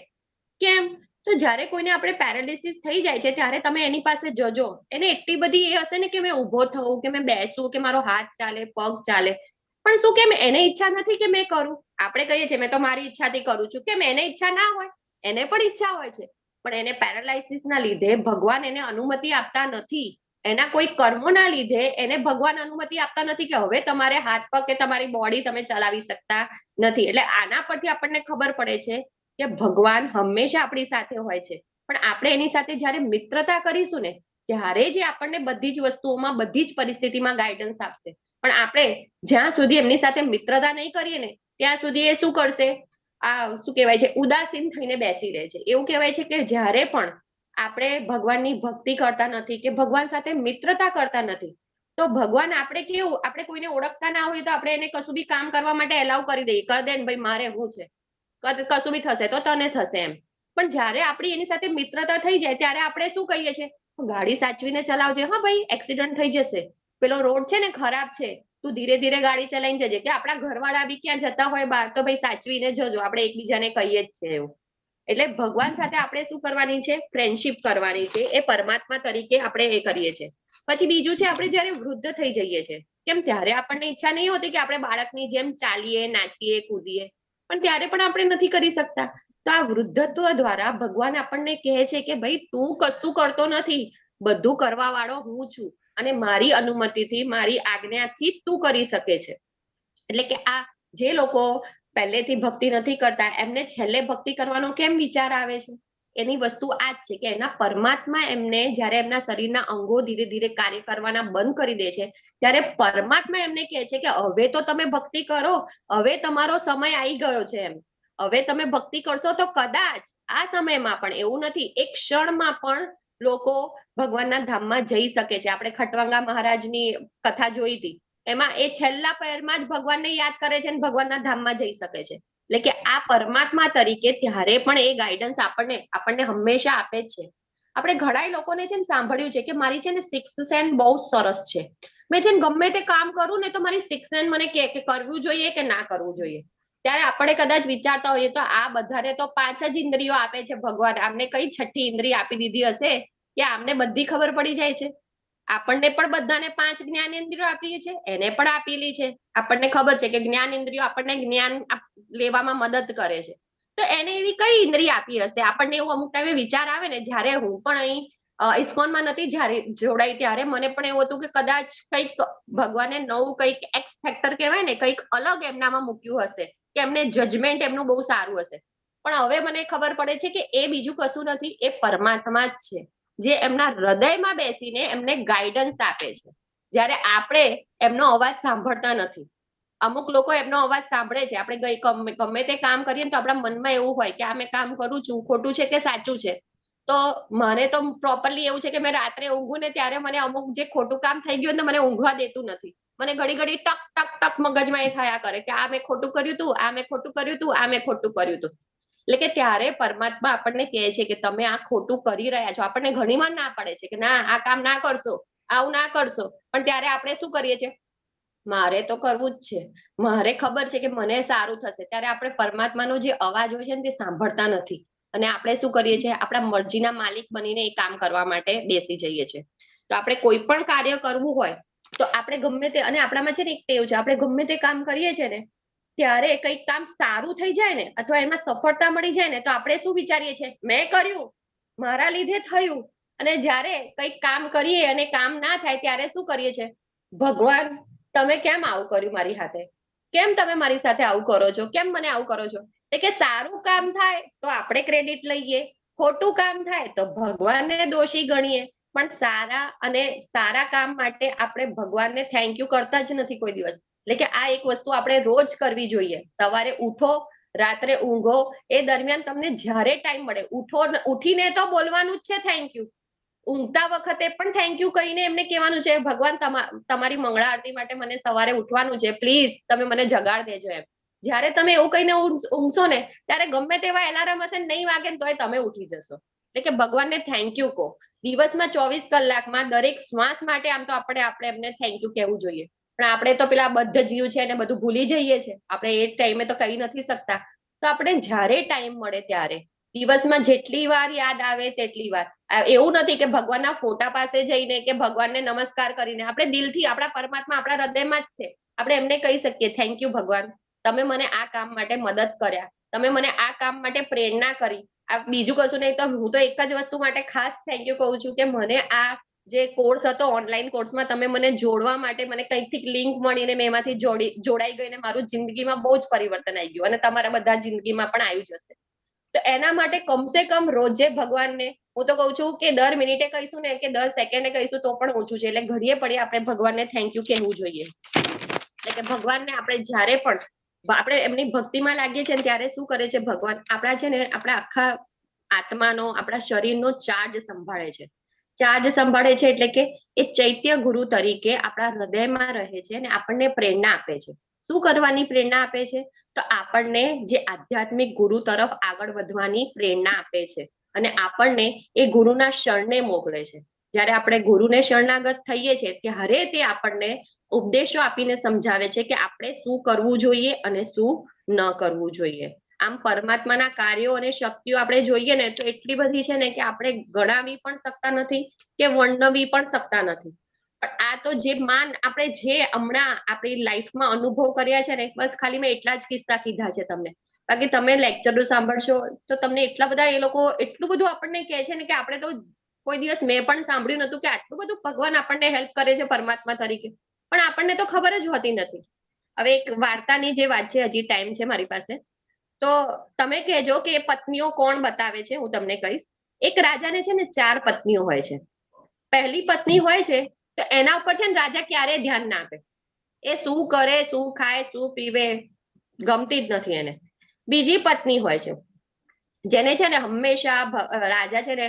કેમ? તો જ્યારે કોઈને આપણે પેરાલિસિસ થઈ જાય છે ત્યારે તમે એની પાસે જજો, એને એટલી બધી એ હશે ને કે મેં ઊભો થવું કે મેં બેસું કે મારો હાથ ચાલે, પગ ચાલે, પણ શું, કેમ એને ઈચ્છા નથી કે મેં કરું? આપણે કહીએ છીએ મેં તો મારી ઈચ્છાથી કરું છું, કેમ એને ઈચ્છા ના હોય? એને પણ ઈચ્છા હોય છે, પણ એને પેરાલાઇસિસ ના લીધે ભગવાન એને અનુમતિ આપતા નથી. એના કોઈ કર્મોના લીધે એને ભગવાન અનુમતિ આપતા નથી કે હવે તમારે હાથ પગ કે તમારી બોડી તમે ચલાવી શકતા નથી. એટલે આના પરથી આપણને ખબર પડે છે કે ભગવાન હંમેશા આપણી સાથે હોય છે, પણ આપણે એની સાથે જ્યારે મિત્રતા કરીશું ને ત્યારે જ આપણને બધી જ વસ્તુઓમાં, બધી જ પરિસ્થિતિમાં ગાઈડન્સ આપશે. પણ આપણે જ્યાં સુધી એમની સાથે મિત્રતા નહીં કરીએ ને ત્યાં સુધી એ શું કરશે? આ શું કહેવાય છે, ઉદાસીન થઈને બેસી રહે છે. એવું કહેવાય છે કે જ્યારે પણ આપણે ભગવાનની ભક્તિ કરતા નથી કે ભગવાન સાથે મિત્રતા કરતા નથી, તો ભગવાન, આપણે કેવું, આપણે કોઈને ઓળખતા ના હોય તો આપણે એને કશું બી કામ કરવા માટે એલાઉ કરી દઈએ, કર દે ને ભાઈ, મારે શું છે, કશું બી થશે તો તને થશે એમ. પણ જ્યારે આપણી એની સાથે મિત્રતા થઈ જાય ત્યારે આપણે શું કહીએ છીએ? ગાડી સાચવીને ચલાવજે, હા ભાઈ, એક્સિડન્ટ થઈ જશે, પેલો રોડ છે ને ખરાબ છે, તું ધીરે ધીરે ગાડી ચલાવીને જજે. કે આપણા ઘરવાળા બી ક્યાં જતા હોય બહાર તો ભાઈ સાચવીને જજો, આપણે એકબીજાને કહીએ જ છે એવું. એટલે ભગવાન સાથે આપણે શું કરવાની છે? ફ્રેન્ડશીપ કરવાની છે. એ પરમાત્મા તરીકે આપણે એ કરીએ છીએ. પછી બીજું છે, આપણે જયારે વૃદ્ધ થઈ જઈએ છીએ, કેમ ત્યારે આપણને ઈચ્છા નહીં હોતી કે આપણે બાળકની જેમ ચાલીએ, નાચીએ, કૂદીએ? પણ ત્યારે પણ આપણે નથી કરી શકતા. તો આ વૃદ્ધત્વ દ્વારા ભગવાન આપણને કહે છે કે ભાઈ, તું કશું કરતો નથી, બધું કરવા વાળો હું છું અને મારી અનુમતિથી, મારી આજ્ઞાથી જ તું કરી શકે છે. એટલે કે આ જે લોકો પહેલેથી ભક્તિ નથી કરતા એમને છેલ્લે ભક્તિ કરવાનો કેમ વિચાર આવે છે? એની વસ્તુ આ જ છે કે એના પરમાત્મા એમને જ્યારે એમના શરીરના અંગો ધીરે ધીરે કાર્ય કરવાના બંધ કરી દે છે ત્યારે પરમાત્મા એમને કહે છે કે હવે તો તમે ભક્તિ કરો, હવે તમારો સમય આવી ગયો છે એમ. હવે તમે ભક્તિ કરશો તો કદાચ આ સમયમાં પણ, એવું નથી, એક ક્ષણમાં પણ લોકો ભગવાનના ધામમાં જઈ શકે છે. આપણે ખટવાંગા મહારાજની કથા જોઈ હતી, એમાં એ છેલ્લા પહેરમાં જ ભગવાનને યાદ કરે છે અને ભગવાનના ધામમાં જઈ શકે છે. એટલે કે આ પરમાત્મા તરીકે ત્યારે પણ એ ગાઈડન્સ આપણને આપણને હંમેશા આપે જ છે. આપણે ઘણા લોકોને છે ને સાંભળ્યું છે કે મારી છે ને સિક્સ સેન્સ બહુ સરસ છે, મેં છે ને ગમે તે કામ કરું ને તો મારી સિક્સ સેન્સ મને કહે કે કરવું જોઈએ કે ના કરવું જોઈએ. ત્યારે આપણે કદાચ વિચારતા હોઈએ તો આ બધાને તો પાંચ જ ઇન્દ્રિયો આપે છે ભગવાન, આમને કઈ છઠ્ઠી ઇન્દ્રિય આપી દીધી હશે કે આમને બધી ખબર પડી જાય છે? આપણને પણ બધાને પાંચ જ્ઞાન ઇન્દ્રિયો આપીએ છે, એને પણ આપેલી છે. આપણને ખબર છે કે જ્ઞાન ઇન્દ્રિયો આપણને જ્ઞાન લેવામાં મદદ કરે છે, તો એને એવી કઈ ઇન્દ્રિય આપી હશે? આપણને એવું અમુક ટાઈમે વિચાર આવે ને. જ્યારે હું પણ અહીં ઇસ્કોનમાં નથી જ્યારે જોડાઈ ત્યારે મને પણ એવું હતું કે કદાચ કંઈક ભગવાને નવું કંઈક એક્સ ફેક્ટર કહેવાય ને, કંઈક અલગ એમનામાં મૂક્યું હશે કે એમને જજમેન્ટ એમનું બહુ સારું હશે. પણ હવે મને ખબર પડે છે કે એ બીજું કશું નથી, એ પરમાત્મા જ છે જે એમના હૃદયમાં બેસીને એમને ગાઈડન્સ આપે છે, જ્યારે આપણે એમનો અવાજ સાંભળતા નથી. અમુક લોકો એમનો અવાજ સાંભળે છે. આપણે ગઈ ગમે તે કામ કરીએ ને તો આપણા મનમાં એવું હોય કે આ મેં કામ કરું છું, ખોટું છે કે સાચું છે? તો મને તો પ્રોપરલી એવું છે કે મેં રાત્રે ઊંઘું ને ત્યારે મને અમુક જે ખોટું કામ થઈ ગયું ને મને ઊંઘવા દેતું નથી. મને ઘડી ઘડી ટક ટક ટક મગજમાં એ થયા કરે કે આ મેં ખોટું કર્યું તું, આ મેં ખોટું કર્યું તું, આ મેં ખોટું કર્યું તું. એટલે કે ત્યારે પરમાત્મા આપણને કહે છે કે તમે આ ખોટું કરી રહ્યા છો. આપણને ઘણી વાર ના પડે છે કે ના, આ કામ ના કરશો, આવું ના કરશો, પણ ત્યારે આપણે શું કરીએ છીએ? મારે તો કરવું જ છે, મારે ખબર છે કે મને સારું થશે. ત્યારે આપણે પરમાત્માનો જે અવાજ હોય છે ને તે સાંભળતા નથી અને આપણે શું કરીએ છીએ? આપણા મરજીના માલિક બનીને એ કામ કરવા માટે બેસી જઈએ છીએ. તો આપણે કોઈ પણ કાર્ય કરવું હોય તો આપણે ગમે તે, અને આપણામાં છે ને એક ટેવ છે, આપણે ગમે તે કામ કરીએ છીએ ને ત્યારે કંઈક કામ સારું થઈ જાય ને અથવા એમાં સફળતા મળી જાય ને તો આપણે શું વિચારીએ છીએ? મેં કર્યું, મારા લીધે થયું. અને જ્યારે કંઈક કામ કરીએ અને કામ ના થાય ત્યારે શું કરીએ છીએ? ભગવાન, તમે કેમ આવું કર્યું મારી હાથે? કેમ તમે મારી સાથે આવું કરો છો? કેમ મને આવું કરો છો? એટલે કે સારું કામ થાય તો આપણે ક્રેડિટ લઈએ, ખોટું કામ થાય તો ભગવાનને દોષી ગણીએ, પણ સારા અને સારા કામ માટે આપણે ભગવાનને thank you કરતા જ નથી કોઈ દિવસ. એટલે કે આ એક વસ્તુ આપણે રોજ કરવી જોઈએ. સવારે ઉઠો, રાત્રે ઊંઘો, એ દરમિયાન તમને જ્યારે ટાઈમ મળે, ઉઠો, ઉઠીને તો બોલવાનું જ છે thank you, ઊંઘતા વખતે પણ thank you કહીને એમને કહેવાનું છે, ભગવાન તમારી મંગળા આરતી માટે મને સવારે ઉઠવાનું છે, પ્લીઝ તમે મને જગાડ દેજો એમ. જ્યારે તમે એવું કહીને ઊંઘશો ને ત્યારે ગમે તેવા એલાર્મ હશે ને નહીં વાગે ને તોય તમે ઉઠી જશો. એટલે કે ભગવાનને thank you કહો. દિવસમાં 24 કલાકમાં દરેક શ્વાસ માટે આમ તો આપણે આપણે એમને thank you કહેવું જોઈએ, પણ આપણે તો પેલા બદ્ધ જીવ છે ને બધું ભૂલી જઈએ છીએ, આપણે એ ટાઈમે તો કહી નથી શકતા. તો આપણે જ્યારે ટાઈમ મળે ત્યારે દિવસમાં જેટલી વાર યાદ આવે તેટલી વાર, એવું નથી કે ભગવાનના ફોટા પાસે જઈને કે ભગવાનને નમસ્કાર કરીને, આપણે દિલથી, આપણા પરમાત્મા આપણા હૃદયમાં જ છે, આપણે એમને કહી શકીએ thank you ભગવાન, તમે મને આ કામ માટે મદદ કર્યા, તમે મને આ કામ માટે પ્રેરણા કરી. આ બીજું કશું નહીં તો હું તો એક જ વસ્તુ માટે ખાસ thank you કહું છું કે મને આ જે કોર્સ હતો ઓનલાઈન કોર્સમાં તમે મને જોડવા માટે મને કંઈકથી લિંક મળીને મેં એમાંથી જોડાઈ ગઈ ને મારું જિંદગીમાં બહુ જ પરિવર્તન આવી ગયું અને તમારા બધા જિંદગીમાં પણ આવી જશે. તો એના માટે કમસે કમ રોજે ભગવાનને, હું તો કહું છું કે દર મિનિટે કહીશું ને કે દર સેકન્ડે કહીશું તો પણ ઓછું છે, એટલે ઘડીએ પડીએ આપણે ભગવાનને thank you કહેવું જોઈએ. એટલે કે ભગવાનને આપણે જ્યારે પણ આપણે એમની ભક્તિમાં લાગીએ છીએ ત્યારે શું કરે છે ભગવાન, આપણા છે ને આપણા આખા આત્માનો, આપણા શરીરનો ચાર્જ સંભાળે છે. ચાર્જ સંભાળે છે એટલે કે એ ચૈત્ય ગુરુ તરીકે આપણા હૃદયમાં રહે છે અને આપણને પ્રેરણા આપે છે. શું કરવાની પ્રેરણા આપે છે? તો આપણને જે આધ્યાત્મિક ગુરુ તરફ આગળ વધવાની પ્રેરણા આપે છે અને આપણને એ ગુરુના શરણે મોકલે છે. જ્યારે આપણે ગુરુને શરણાગત થઈએ છીએ ત્યારે તે આપણને ઉપદેશો આપીને સમજાવે છે કે આપણે શું કરવું જોઈએ અને શું ન કરવું જોઈએ. આમ પરમાત્માના કાર્યો અને શક્તિઓ આપણે જોઈએ ને તો એટલી બધી છે ને કે આપણે ગણાવી પણ શકતા નથી કે વર્ણવી પણ શકતા નથી. પણ આ તો જે માન આપણે જે હમણાં આપણી લાઈફમાં અનુભવ કર્યા છે ને, બસ ખાલી મેં એટલા જ કિસ્સા કીધા છે તમને. બાકી તમે લેક્ચરો સાંભળશો તો તમને એટલા બધા એ લોકો એટલું બધું આપણને કહે છે ને કે આપણે તો કોઈ દિવસ મેં પણ સાંભળ્યું નતું કે આટલું બધું ભગવાન આપણને હેલ્પ કરે છે પરમાત્મા તરીકે, પણ આપણને તો ખબર જ હોતી નથી. હવે એક વાર્તાની જે વાત છે, હજી ટાઈમ છે મારી પાસે, તો તમે કહેજો કે એ પત્નીઓ કોણ બતાવે છે, હું તમને કહીશ. એક રાજાને છે ને 4 પત્નીઓ હોય છે. પહેલી પત્ની હોય છે તો એના ઉપર છે ને રાજા ક્યારેય ધ્યાન ના આપે, એ શું કરે, શું ખાય, શું પીવે ગમતી જ નથી એને. બીજી પત્ની હોય છે જેને છે ને હંમેશા રાજા છે ને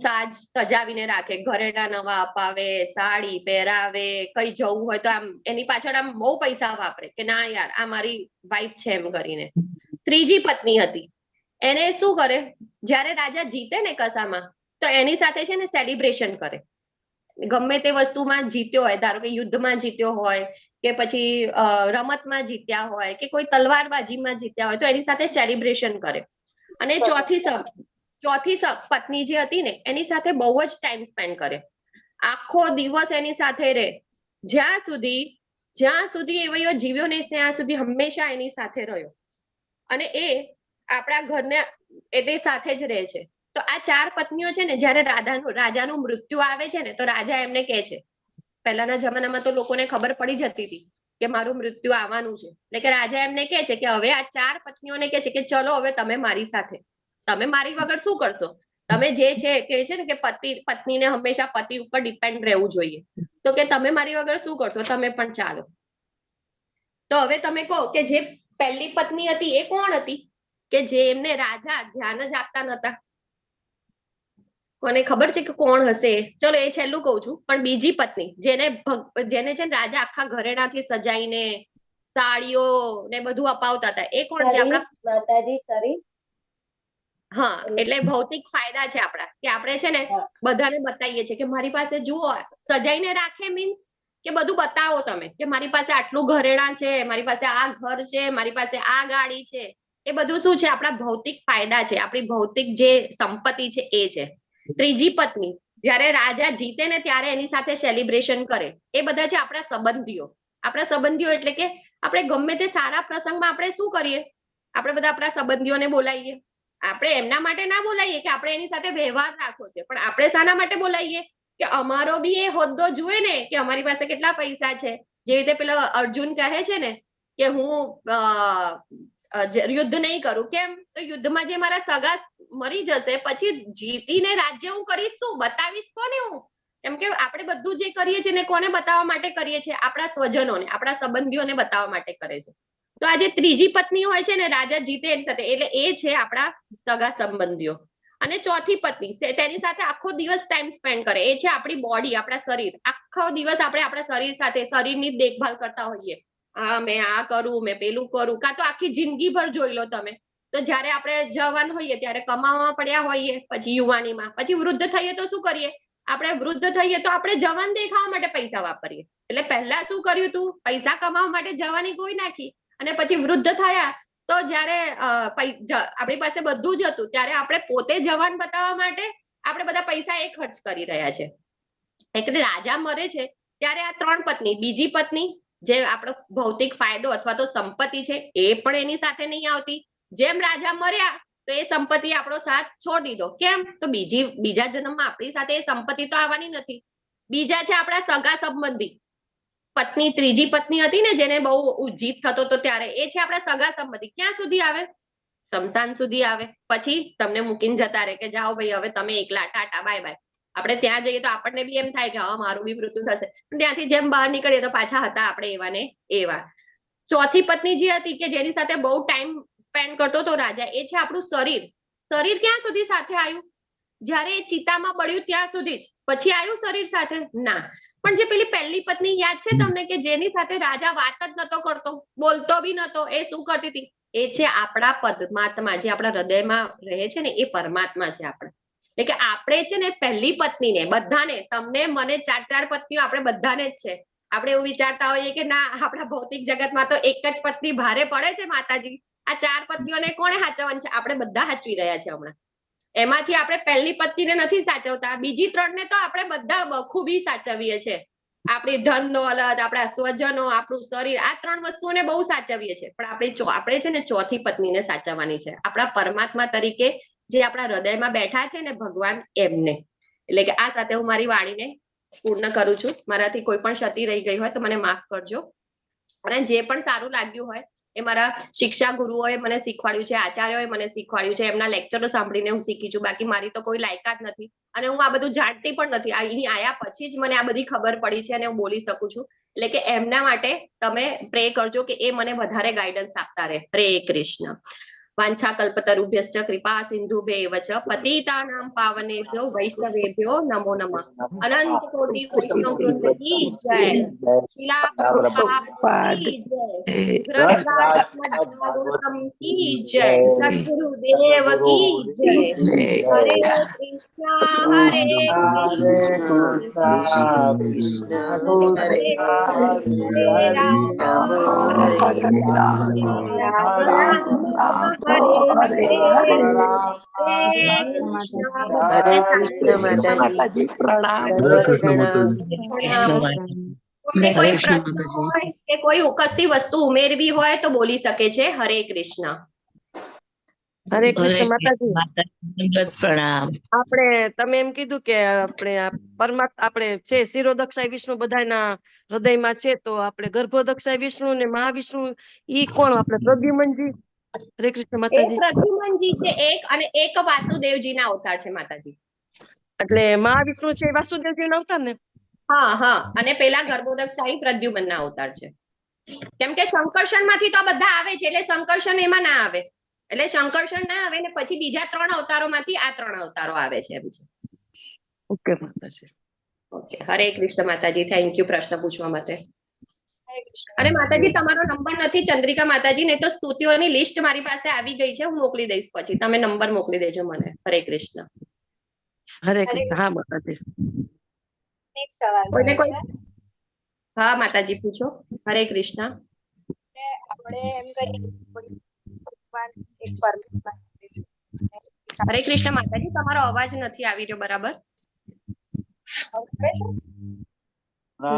સાજ સજાવીને રાખે, ઘરેણા નવા અપાવે, સાડી પહેરાવે, કઈ જવું હોય તો આમ એની પાછળ આમ બહુ પૈસા વાપરે કે ના યાર આ મારી વાઈફ છે એમ કરીને. ત્રીજી પત્ની હતી, એને શું કરે, જ્યારે રાજા જીતે ને કસામાં તો એની સાથે છે ને સેલિબ્રેશન કરે, ગમે તે વસ્તુમાં જીત્યો હોય, ધારો કે યુદ્ધમાં જીત્યો હોય કે પછી રમતમાં જીત્યા હોય કે કોઈ તલવારબાજીમાં જીત્યા હોય તો એની સાથે સેલિબ્રેશન કરે. અને ચોથી પત્ની જે હતી ને એની સાથે બહુ જ ટાઈમ સ્પેન્ડ કરે, આખો દિવસ એની સાથે રહે, જ્યાં સુધી એ વયો જીવ્યો ને ત્યાં સુધી હંમેશા એની સાથે રહ્યો અને એ આપણા ઘરને એટલે સાથે જ રહે છે. તો આ 4 પત્નીઓ છે ને જ્યારે રાજાનું મૃત્યુ આવે છે ને તો રાજા એમને કહે છે, પહેલાના જમાનામાં તો લોકોને ખબર પડી જતી હતી કે મારું મૃત્યુ આવવાનું છે, એટલે કે રાજા એમને કહે છે કે હવે આ 4 પત્નીઓને કહે છે કે ચલો હવે તમે મારી સાથે, તમે મારી વગર શું કરશો, તમે જે છે કે છે ને કે પતિ પત્નીને હંમેશા પતિ ઉપર ડિપેન્ડ રહેવું જોઈએ, તો કે તમે મારી વગર શું કરશો, તમે પણ ચાલો. તો હવે તમે કહો કે જે પહેલી પત્ની હતી એ કોણ હતી કે જે એમને રાજા ધ્યાન જ આપતા નતા? કોને ખબર છે કે કોણ હશે? ચલો એ છેલ્લું કહું છું. પણ બીજી પત્ની જેને જેને છે ને રાજા આખા ઘરેણાથી સજાઈને સાડીઓ ને બધું અપાવતા હતા, એ કોણ છે? આપણા માતાજી. સરી હા, એટલે ભૌતિક ફાયદા છે આપણા, કે આપણે છે ને બધાને બતાવીએ છીએ કે મારી પાસે જુઓ, સજાઈને રાખે મીન્સ કે બધું બતાવો તમે કે મારી પાસે આટલું ઘરેણા છે, મારી પાસે આ ઘર છે, મારી પાસે આ ગાડી છે. એ બધું શું છે? આપણા ભૌતિક ફાયદા છે, આપણી ભૌતિક જે સંપત્તિ છે એ છે. ત્રીજી પત્ની જ્યારે રાજા જીતે ને ત્યારે એની સાથે સેલિબ્રેશન કરે, એ બધા છે આપણા સંબંધીઓ. આપણા સંબંધીઓ એટલે કે આપણે ગમે તે સારા પ્રસંગમાં આપણે શું કરીએ, આપણે બધા આપણા સંબંધીઓને બોલાવીએ. આપણે એમના માટે ના બોલાવીએ કે આપણે એની સાથે વ્યવહાર રાખવો છે, પણ આપણે શાના માટે બોલાવીએ કે અમારો બી એ હોદ્દો જુએ ને કે અમારી પાસે કેટલા પૈસા છે. જે રીતે પેલો અર્જુન કહે છે ને કે હું યુદ્ધ નહીં કરું, કેમ? તો યુદ્ધમાં જે મારા સગા મરી જશે પછી જીતીને રાજ્ય હું કરીશ શું, બતાવીશ કોને હું? કેમ કે આપણે બધું જે કરીએ છીએ ને કોને બતાવવા માટે કરીએ છીએ? આપણા સ્વજનોને, આપણા સંબંધીઓને બતાવવા માટે કરે છે. તો આ જે ત્રીજી પત્ની હોય છે ને રાજા જીતે એની સાથે, એટલે એ છે આપણા સગા સંબંધીઓ. અને ચોથી પત્ની તેની સાથે આખો દિવસ ટાઈમ સ્પેન્ડ કરે, એ છે આપણી બોડી, આપણા શરીર. આખો દિવસ આપણે આપણા શરીર સાથે, શરીરની દેખભાલ કરતા હોઈએ, હા, મેં આ કરું, મેં પેલું કરું, કાં તો આખી જિંદગી ભર જોઈ લો તમે. તો જયારે આપણે જવાન હોઈએ ત્યારે કમાવા પડ્યા હોઈએ, પછી યુવાનીમાં, પછી વૃદ્ધ થઈએ તો શું કરીએ આપણે? વૃદ્ધ થઈએ તો આપણે જવાન દેખાવા માટે પૈસા વાપરીએ. એટલે પહેલા શું કર્યું તું? પૈસા કમાવા માટે જવાની કોઈ નાખી, અને પછી વૃદ્ધ થયા તો જયારે આપણી પાસે બધું જ હતું ત્યારે આપણે પોતે જવાન બતાવવા માટે આપણે બધા પૈસા એ ખર્ચ કરી રહ્યા છે. એટલે રાજા મરે છે ત્યારે આ ત્રણ પત્ની, બીજી પત્ની જે આપણો ભૌતિક ફાયદો અથવા તો સંપત્તિ છે એ પણ એની સાથે નહીં આવતી. જેમ રાજા મર્યા તો એ સંપત્તિ આપણો સાથ છોડી દીધો. કેમ? તો બીજા જન્મમાં આપણી સાથે એ સંપત્તિ તો આવવાની નથી. બીજા છે આપણા સગા સંબંધી, પત્ની, ત્રીજી પત્ની હતી ને જેને બહુ જીત થતો હતો ત્યારે, એ છે આપણા સગા સંબંધી. ક્યાં સુધી આવે? શમશાન સુધી આવે. પછી તમને મૂકીને જતા રહે કે જાઓ ભાઈ હવે તમે એકલા, ટાટા બાય બાય. આપણે ત્યાં જઈએ તો આપણને બી એમ થાય કે હા મારું બી મૃત્યુ થશે, પણ ત્યાંથી જેમ બહાર નીકળીએ તો પાછા હતા આપણે એવા ને એવા. ચોથી પત્ની જે હતી કે જેની સાથે બહુ ટાઈમ સ્પેન્ડ કરતો હતો રાજા, એ છે આપણું શરીર. શરીર ક્યાં સુધી સાથે આવ્યું? જ્યારે એ ચિતામાં બળ્યું ત્યાં સુધી જ. પછી આવ્યું શરીર સાથે? ના. પણ જે પેલી પહેલી પત્ની યાદ છે તમને કે જેની સાથે રાજા વાત જ નતો કરતો, બોલતો બી નતો, એ શું કરતી હતી? એ છે આપણા પરમાત્મા, જે આપણા હૃદયમાં રહે છે ને એ પરમાત્મા છે આપણા. એટલે કે આપણે છે ને પહેલી પત્નીને, બધાને, તમને મને ચાર ચાર પત્નીઓ આપણે બધાને જ છે. આપણે એવું વિચારતા હોઈએ કે ના આપણા ભૌતિક જગતમાં તો એક જ પત્ની ભારે પડે છે માતાજી, આ ચાર પત્નીઓને કોણે સાચવવાની છે? આપણે બધા સાચવી રહ્યા છે હમણાં. એમાંથી આપણે પહેલી પત્નીને નથી સાચવતા, બીજી ત્રણ ને તો આપણે બધા બખૂબી સાચવીએ છીએ. આપણી ધન દોલત, આપણા સ્વજનો, આપણું શરીર, આ ત્રણ વસ્તુઓને બહુ સાચવીએ છીએ. પણ આપણે છે ને ચોથી પત્નીને સાચવવાની છે, આપણા પરમાત્મા તરીકે જે આપણા હૃદયમાં બેઠા છે ને ભગવાન, એમને. એટલે કે આ સાથે હું મારી વાણીને પૂર્ણ કરું છું. મારાથી કોઈ પણ ક્ષતિ રહી ગઈ હોય તો મને માફ કરજો. અને જે પણ સારું લાગ્યું હોય એ મારા શિક્ષા ગુરુઓએ મને શીખવાડ્યું છે, આચાર્યોએ મને શીખવાડ્યું છે, એમના લેક્ચરો સાંભળીને હું શીખી છું. બાકી મારી તો કોઈ લાયકાત નથી અને હું આ બધું જાણતી પણ નથી. અહીં આયા પછી જ મને આ બધી ખબર પડી છે અને હું બોલી શકું છું. એટલે કે એમના માટે તમે પ્રે કરજો કે એ મને વધારે ગાઈડન્સ આપતા રહે. હરે કૃષ્ણ. વાંછા કલ્પતરુભ્યશ્ચ કૃપા સિંધુભ્યેવ ચ પતિતાનાં પાવનેભ્યો વૈષ્ણવેભ્યો નમો નમઃ. અનંત કોટી વૈષ્ણવ વૃંદ કી જય, શિલા પ્રભુપાદ કી જય, ગ્રંથરાજ ભાગવતમ કી જય, સદગુરુદેવ કી જય. હરે કૃષ્ણ હરે કૃષ્ણ કૃષ્ણ હરે હરે, રામ હરે રામ હરે હરે, હરે કૃષ્ણ માતાજી, પ્રણામ. હરે કૃષ્ણ માતાજી. કોઈને કોઈ પ્રશ્ન હોય કે કોઈ કશી વસ્તુ ઉમેરવી હોય તો બોલી શકે છે. હરે કૃષ્ણ. હરે કૃષ્ણ માતાજી. પ્રણામ. આપણે તમે એમ કીધું કે આપણે પરમાત્મા આપણે છે શિરોદક્ષાય વિષ્ણુ બધાના હૃદયમાં છે, તો આપણે ગર્ભોદક્ષાય વિષ્ણુ ને મહાવિષ્ણુ ઈ કોણ? આપણે પ્રદ્યુમનજી. હરે કૃષ્ણ માતાજી. પ્રદ્યુમનજી છે એક, અને એક વાસુદેવજી ના અવતાર છે માતાજી. એટલે મહાવિષ્ણુ છે વાસુદેવજી ના અવતાર ને? હા હા, અને પેલા ગર્ભોદક્ષાહી પ્રદ્યુમન ના અવતાર છે. કેમ કે સંકર્ષણ માંથી તો બધા આવે છે, એટલે સંકર્ષણ એમાં ના આવે, એટલે સંકર્ષણ ના આવે ને પછી બીજા ત્રણ અવતારો માંથી આ ત્રણ અવતારો આવે છે એમ છે. ઓકે માતાજી. ઓકે, હરે કૃષ્ણ માતાજી. Thank you પ્રશ્ન પૂછવા માટે. અરે માતાજી તમારો નંબર નથી ચંદ્રિકા માતાજી, નહીં તો સ્તુતિઓની લિસ્ટ મારી પાસે આવી ગઈ છે, હું મોકલી દઈશ પછી, તમે નંબર મોકલી દેજો મને. હરે કૃષ્ણ. હરે કૃષ્ણ. હા માતાજી. એક સવાલ કોઈને કોઈ? હા માતાજી પૂછો. હરે કૃષ્ણ. આપણે એમ કહીએ ભગવાન એક પરમાત્મા. હરે કૃષ્ણ માતાજી, તમારો અવાજ નથી આવી રહ્યો બરાબર.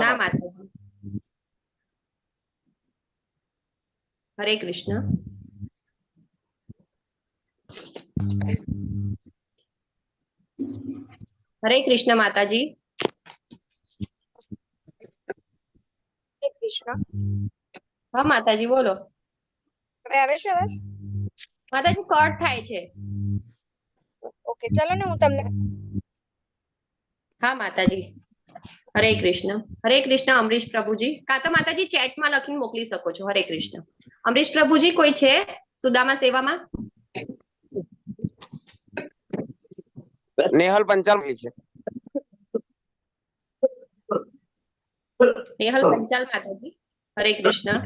ના માતાજી. હરે કૃષ્ણ. હરે કૃષ્ણ માતાજી. હરે કૃષ્ણ. હા માતાજી બોલો. હવે આવે છે અવાજ? માતાજી કટ થાય છે. ઓકે ચલો ને હું તમને. હા માતાજી. હરે કૃષ્ણ. હરે કૃષ્ણ અમરીશ પ્રભુજી. કાં તો માતાજી ચેટમાં લખીને મોકલી શકો છો. હરે કૃષ્ણ અમરીશ પ્રભુજી. કોઈ છે સુદામા સેવામાં? નેહલ પંચાલ છે. નેહલ પંચાલ માતાજી. હરે કૃષ્ણ.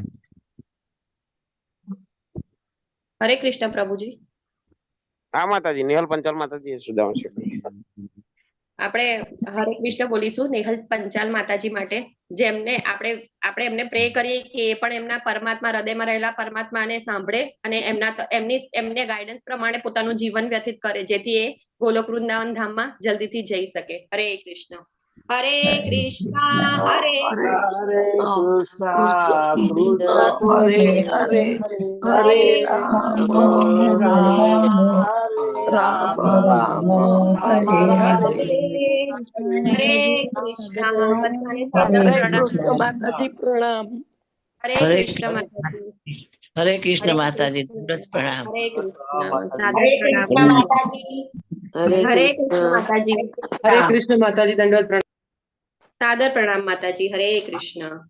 હરે કૃષ્ણ પ્રભુજી. હા માતાજી, નેહલ પંચાલ માતાજી, સુદામા. આપણે હરે કૃષ્ણ બોલીશું નેહલ પંચાલ માતાજી માટે, જેમને આપણે આપણે એમને પ્રે કરીએ કે એ પણ એમના પરમાત્મા, હૃદયમાં રહેલા પરમાત્માને સાંભળે અને એમના એમની એમને ગાઈડન્સ પ્રમાણે પોતાનું જીવન વ્યતીત કરે, જેથી એ ગોલોક વૃંદાવન ધામમાં જલ્દીથી જઈ શકે. હરે કૃષ્ણ હરે કૃષ્ણ હરે હરે કૃષ્ણ કૃષ્ણ હરે હરે, હરે રામ રામ રામ રામ હરે હરે. હરે કૃષ્ણ. બધાને સાદર હરે પ્રણામ. કૃષ્ણ માતાજી, પ્રણામ. હરે હરે કૃષ્ણ માતાજી. હરે કૃષ્ણ હરે માતાજી, કૃષ્ણ. દંડવત પ્રણામ. હરે કૃષ્ણ, સાદર હરે પ્રણામ. કૃષ્ણ માતાજી. હરે હરે કૃષ્ણ કૃષ્ણ. માતાજી. હરે કૃષ્ણ માતાજી, દંડવત પ્રણામ. સાદર પ્રણામ માતાજી. હરે કૃષ્ણ.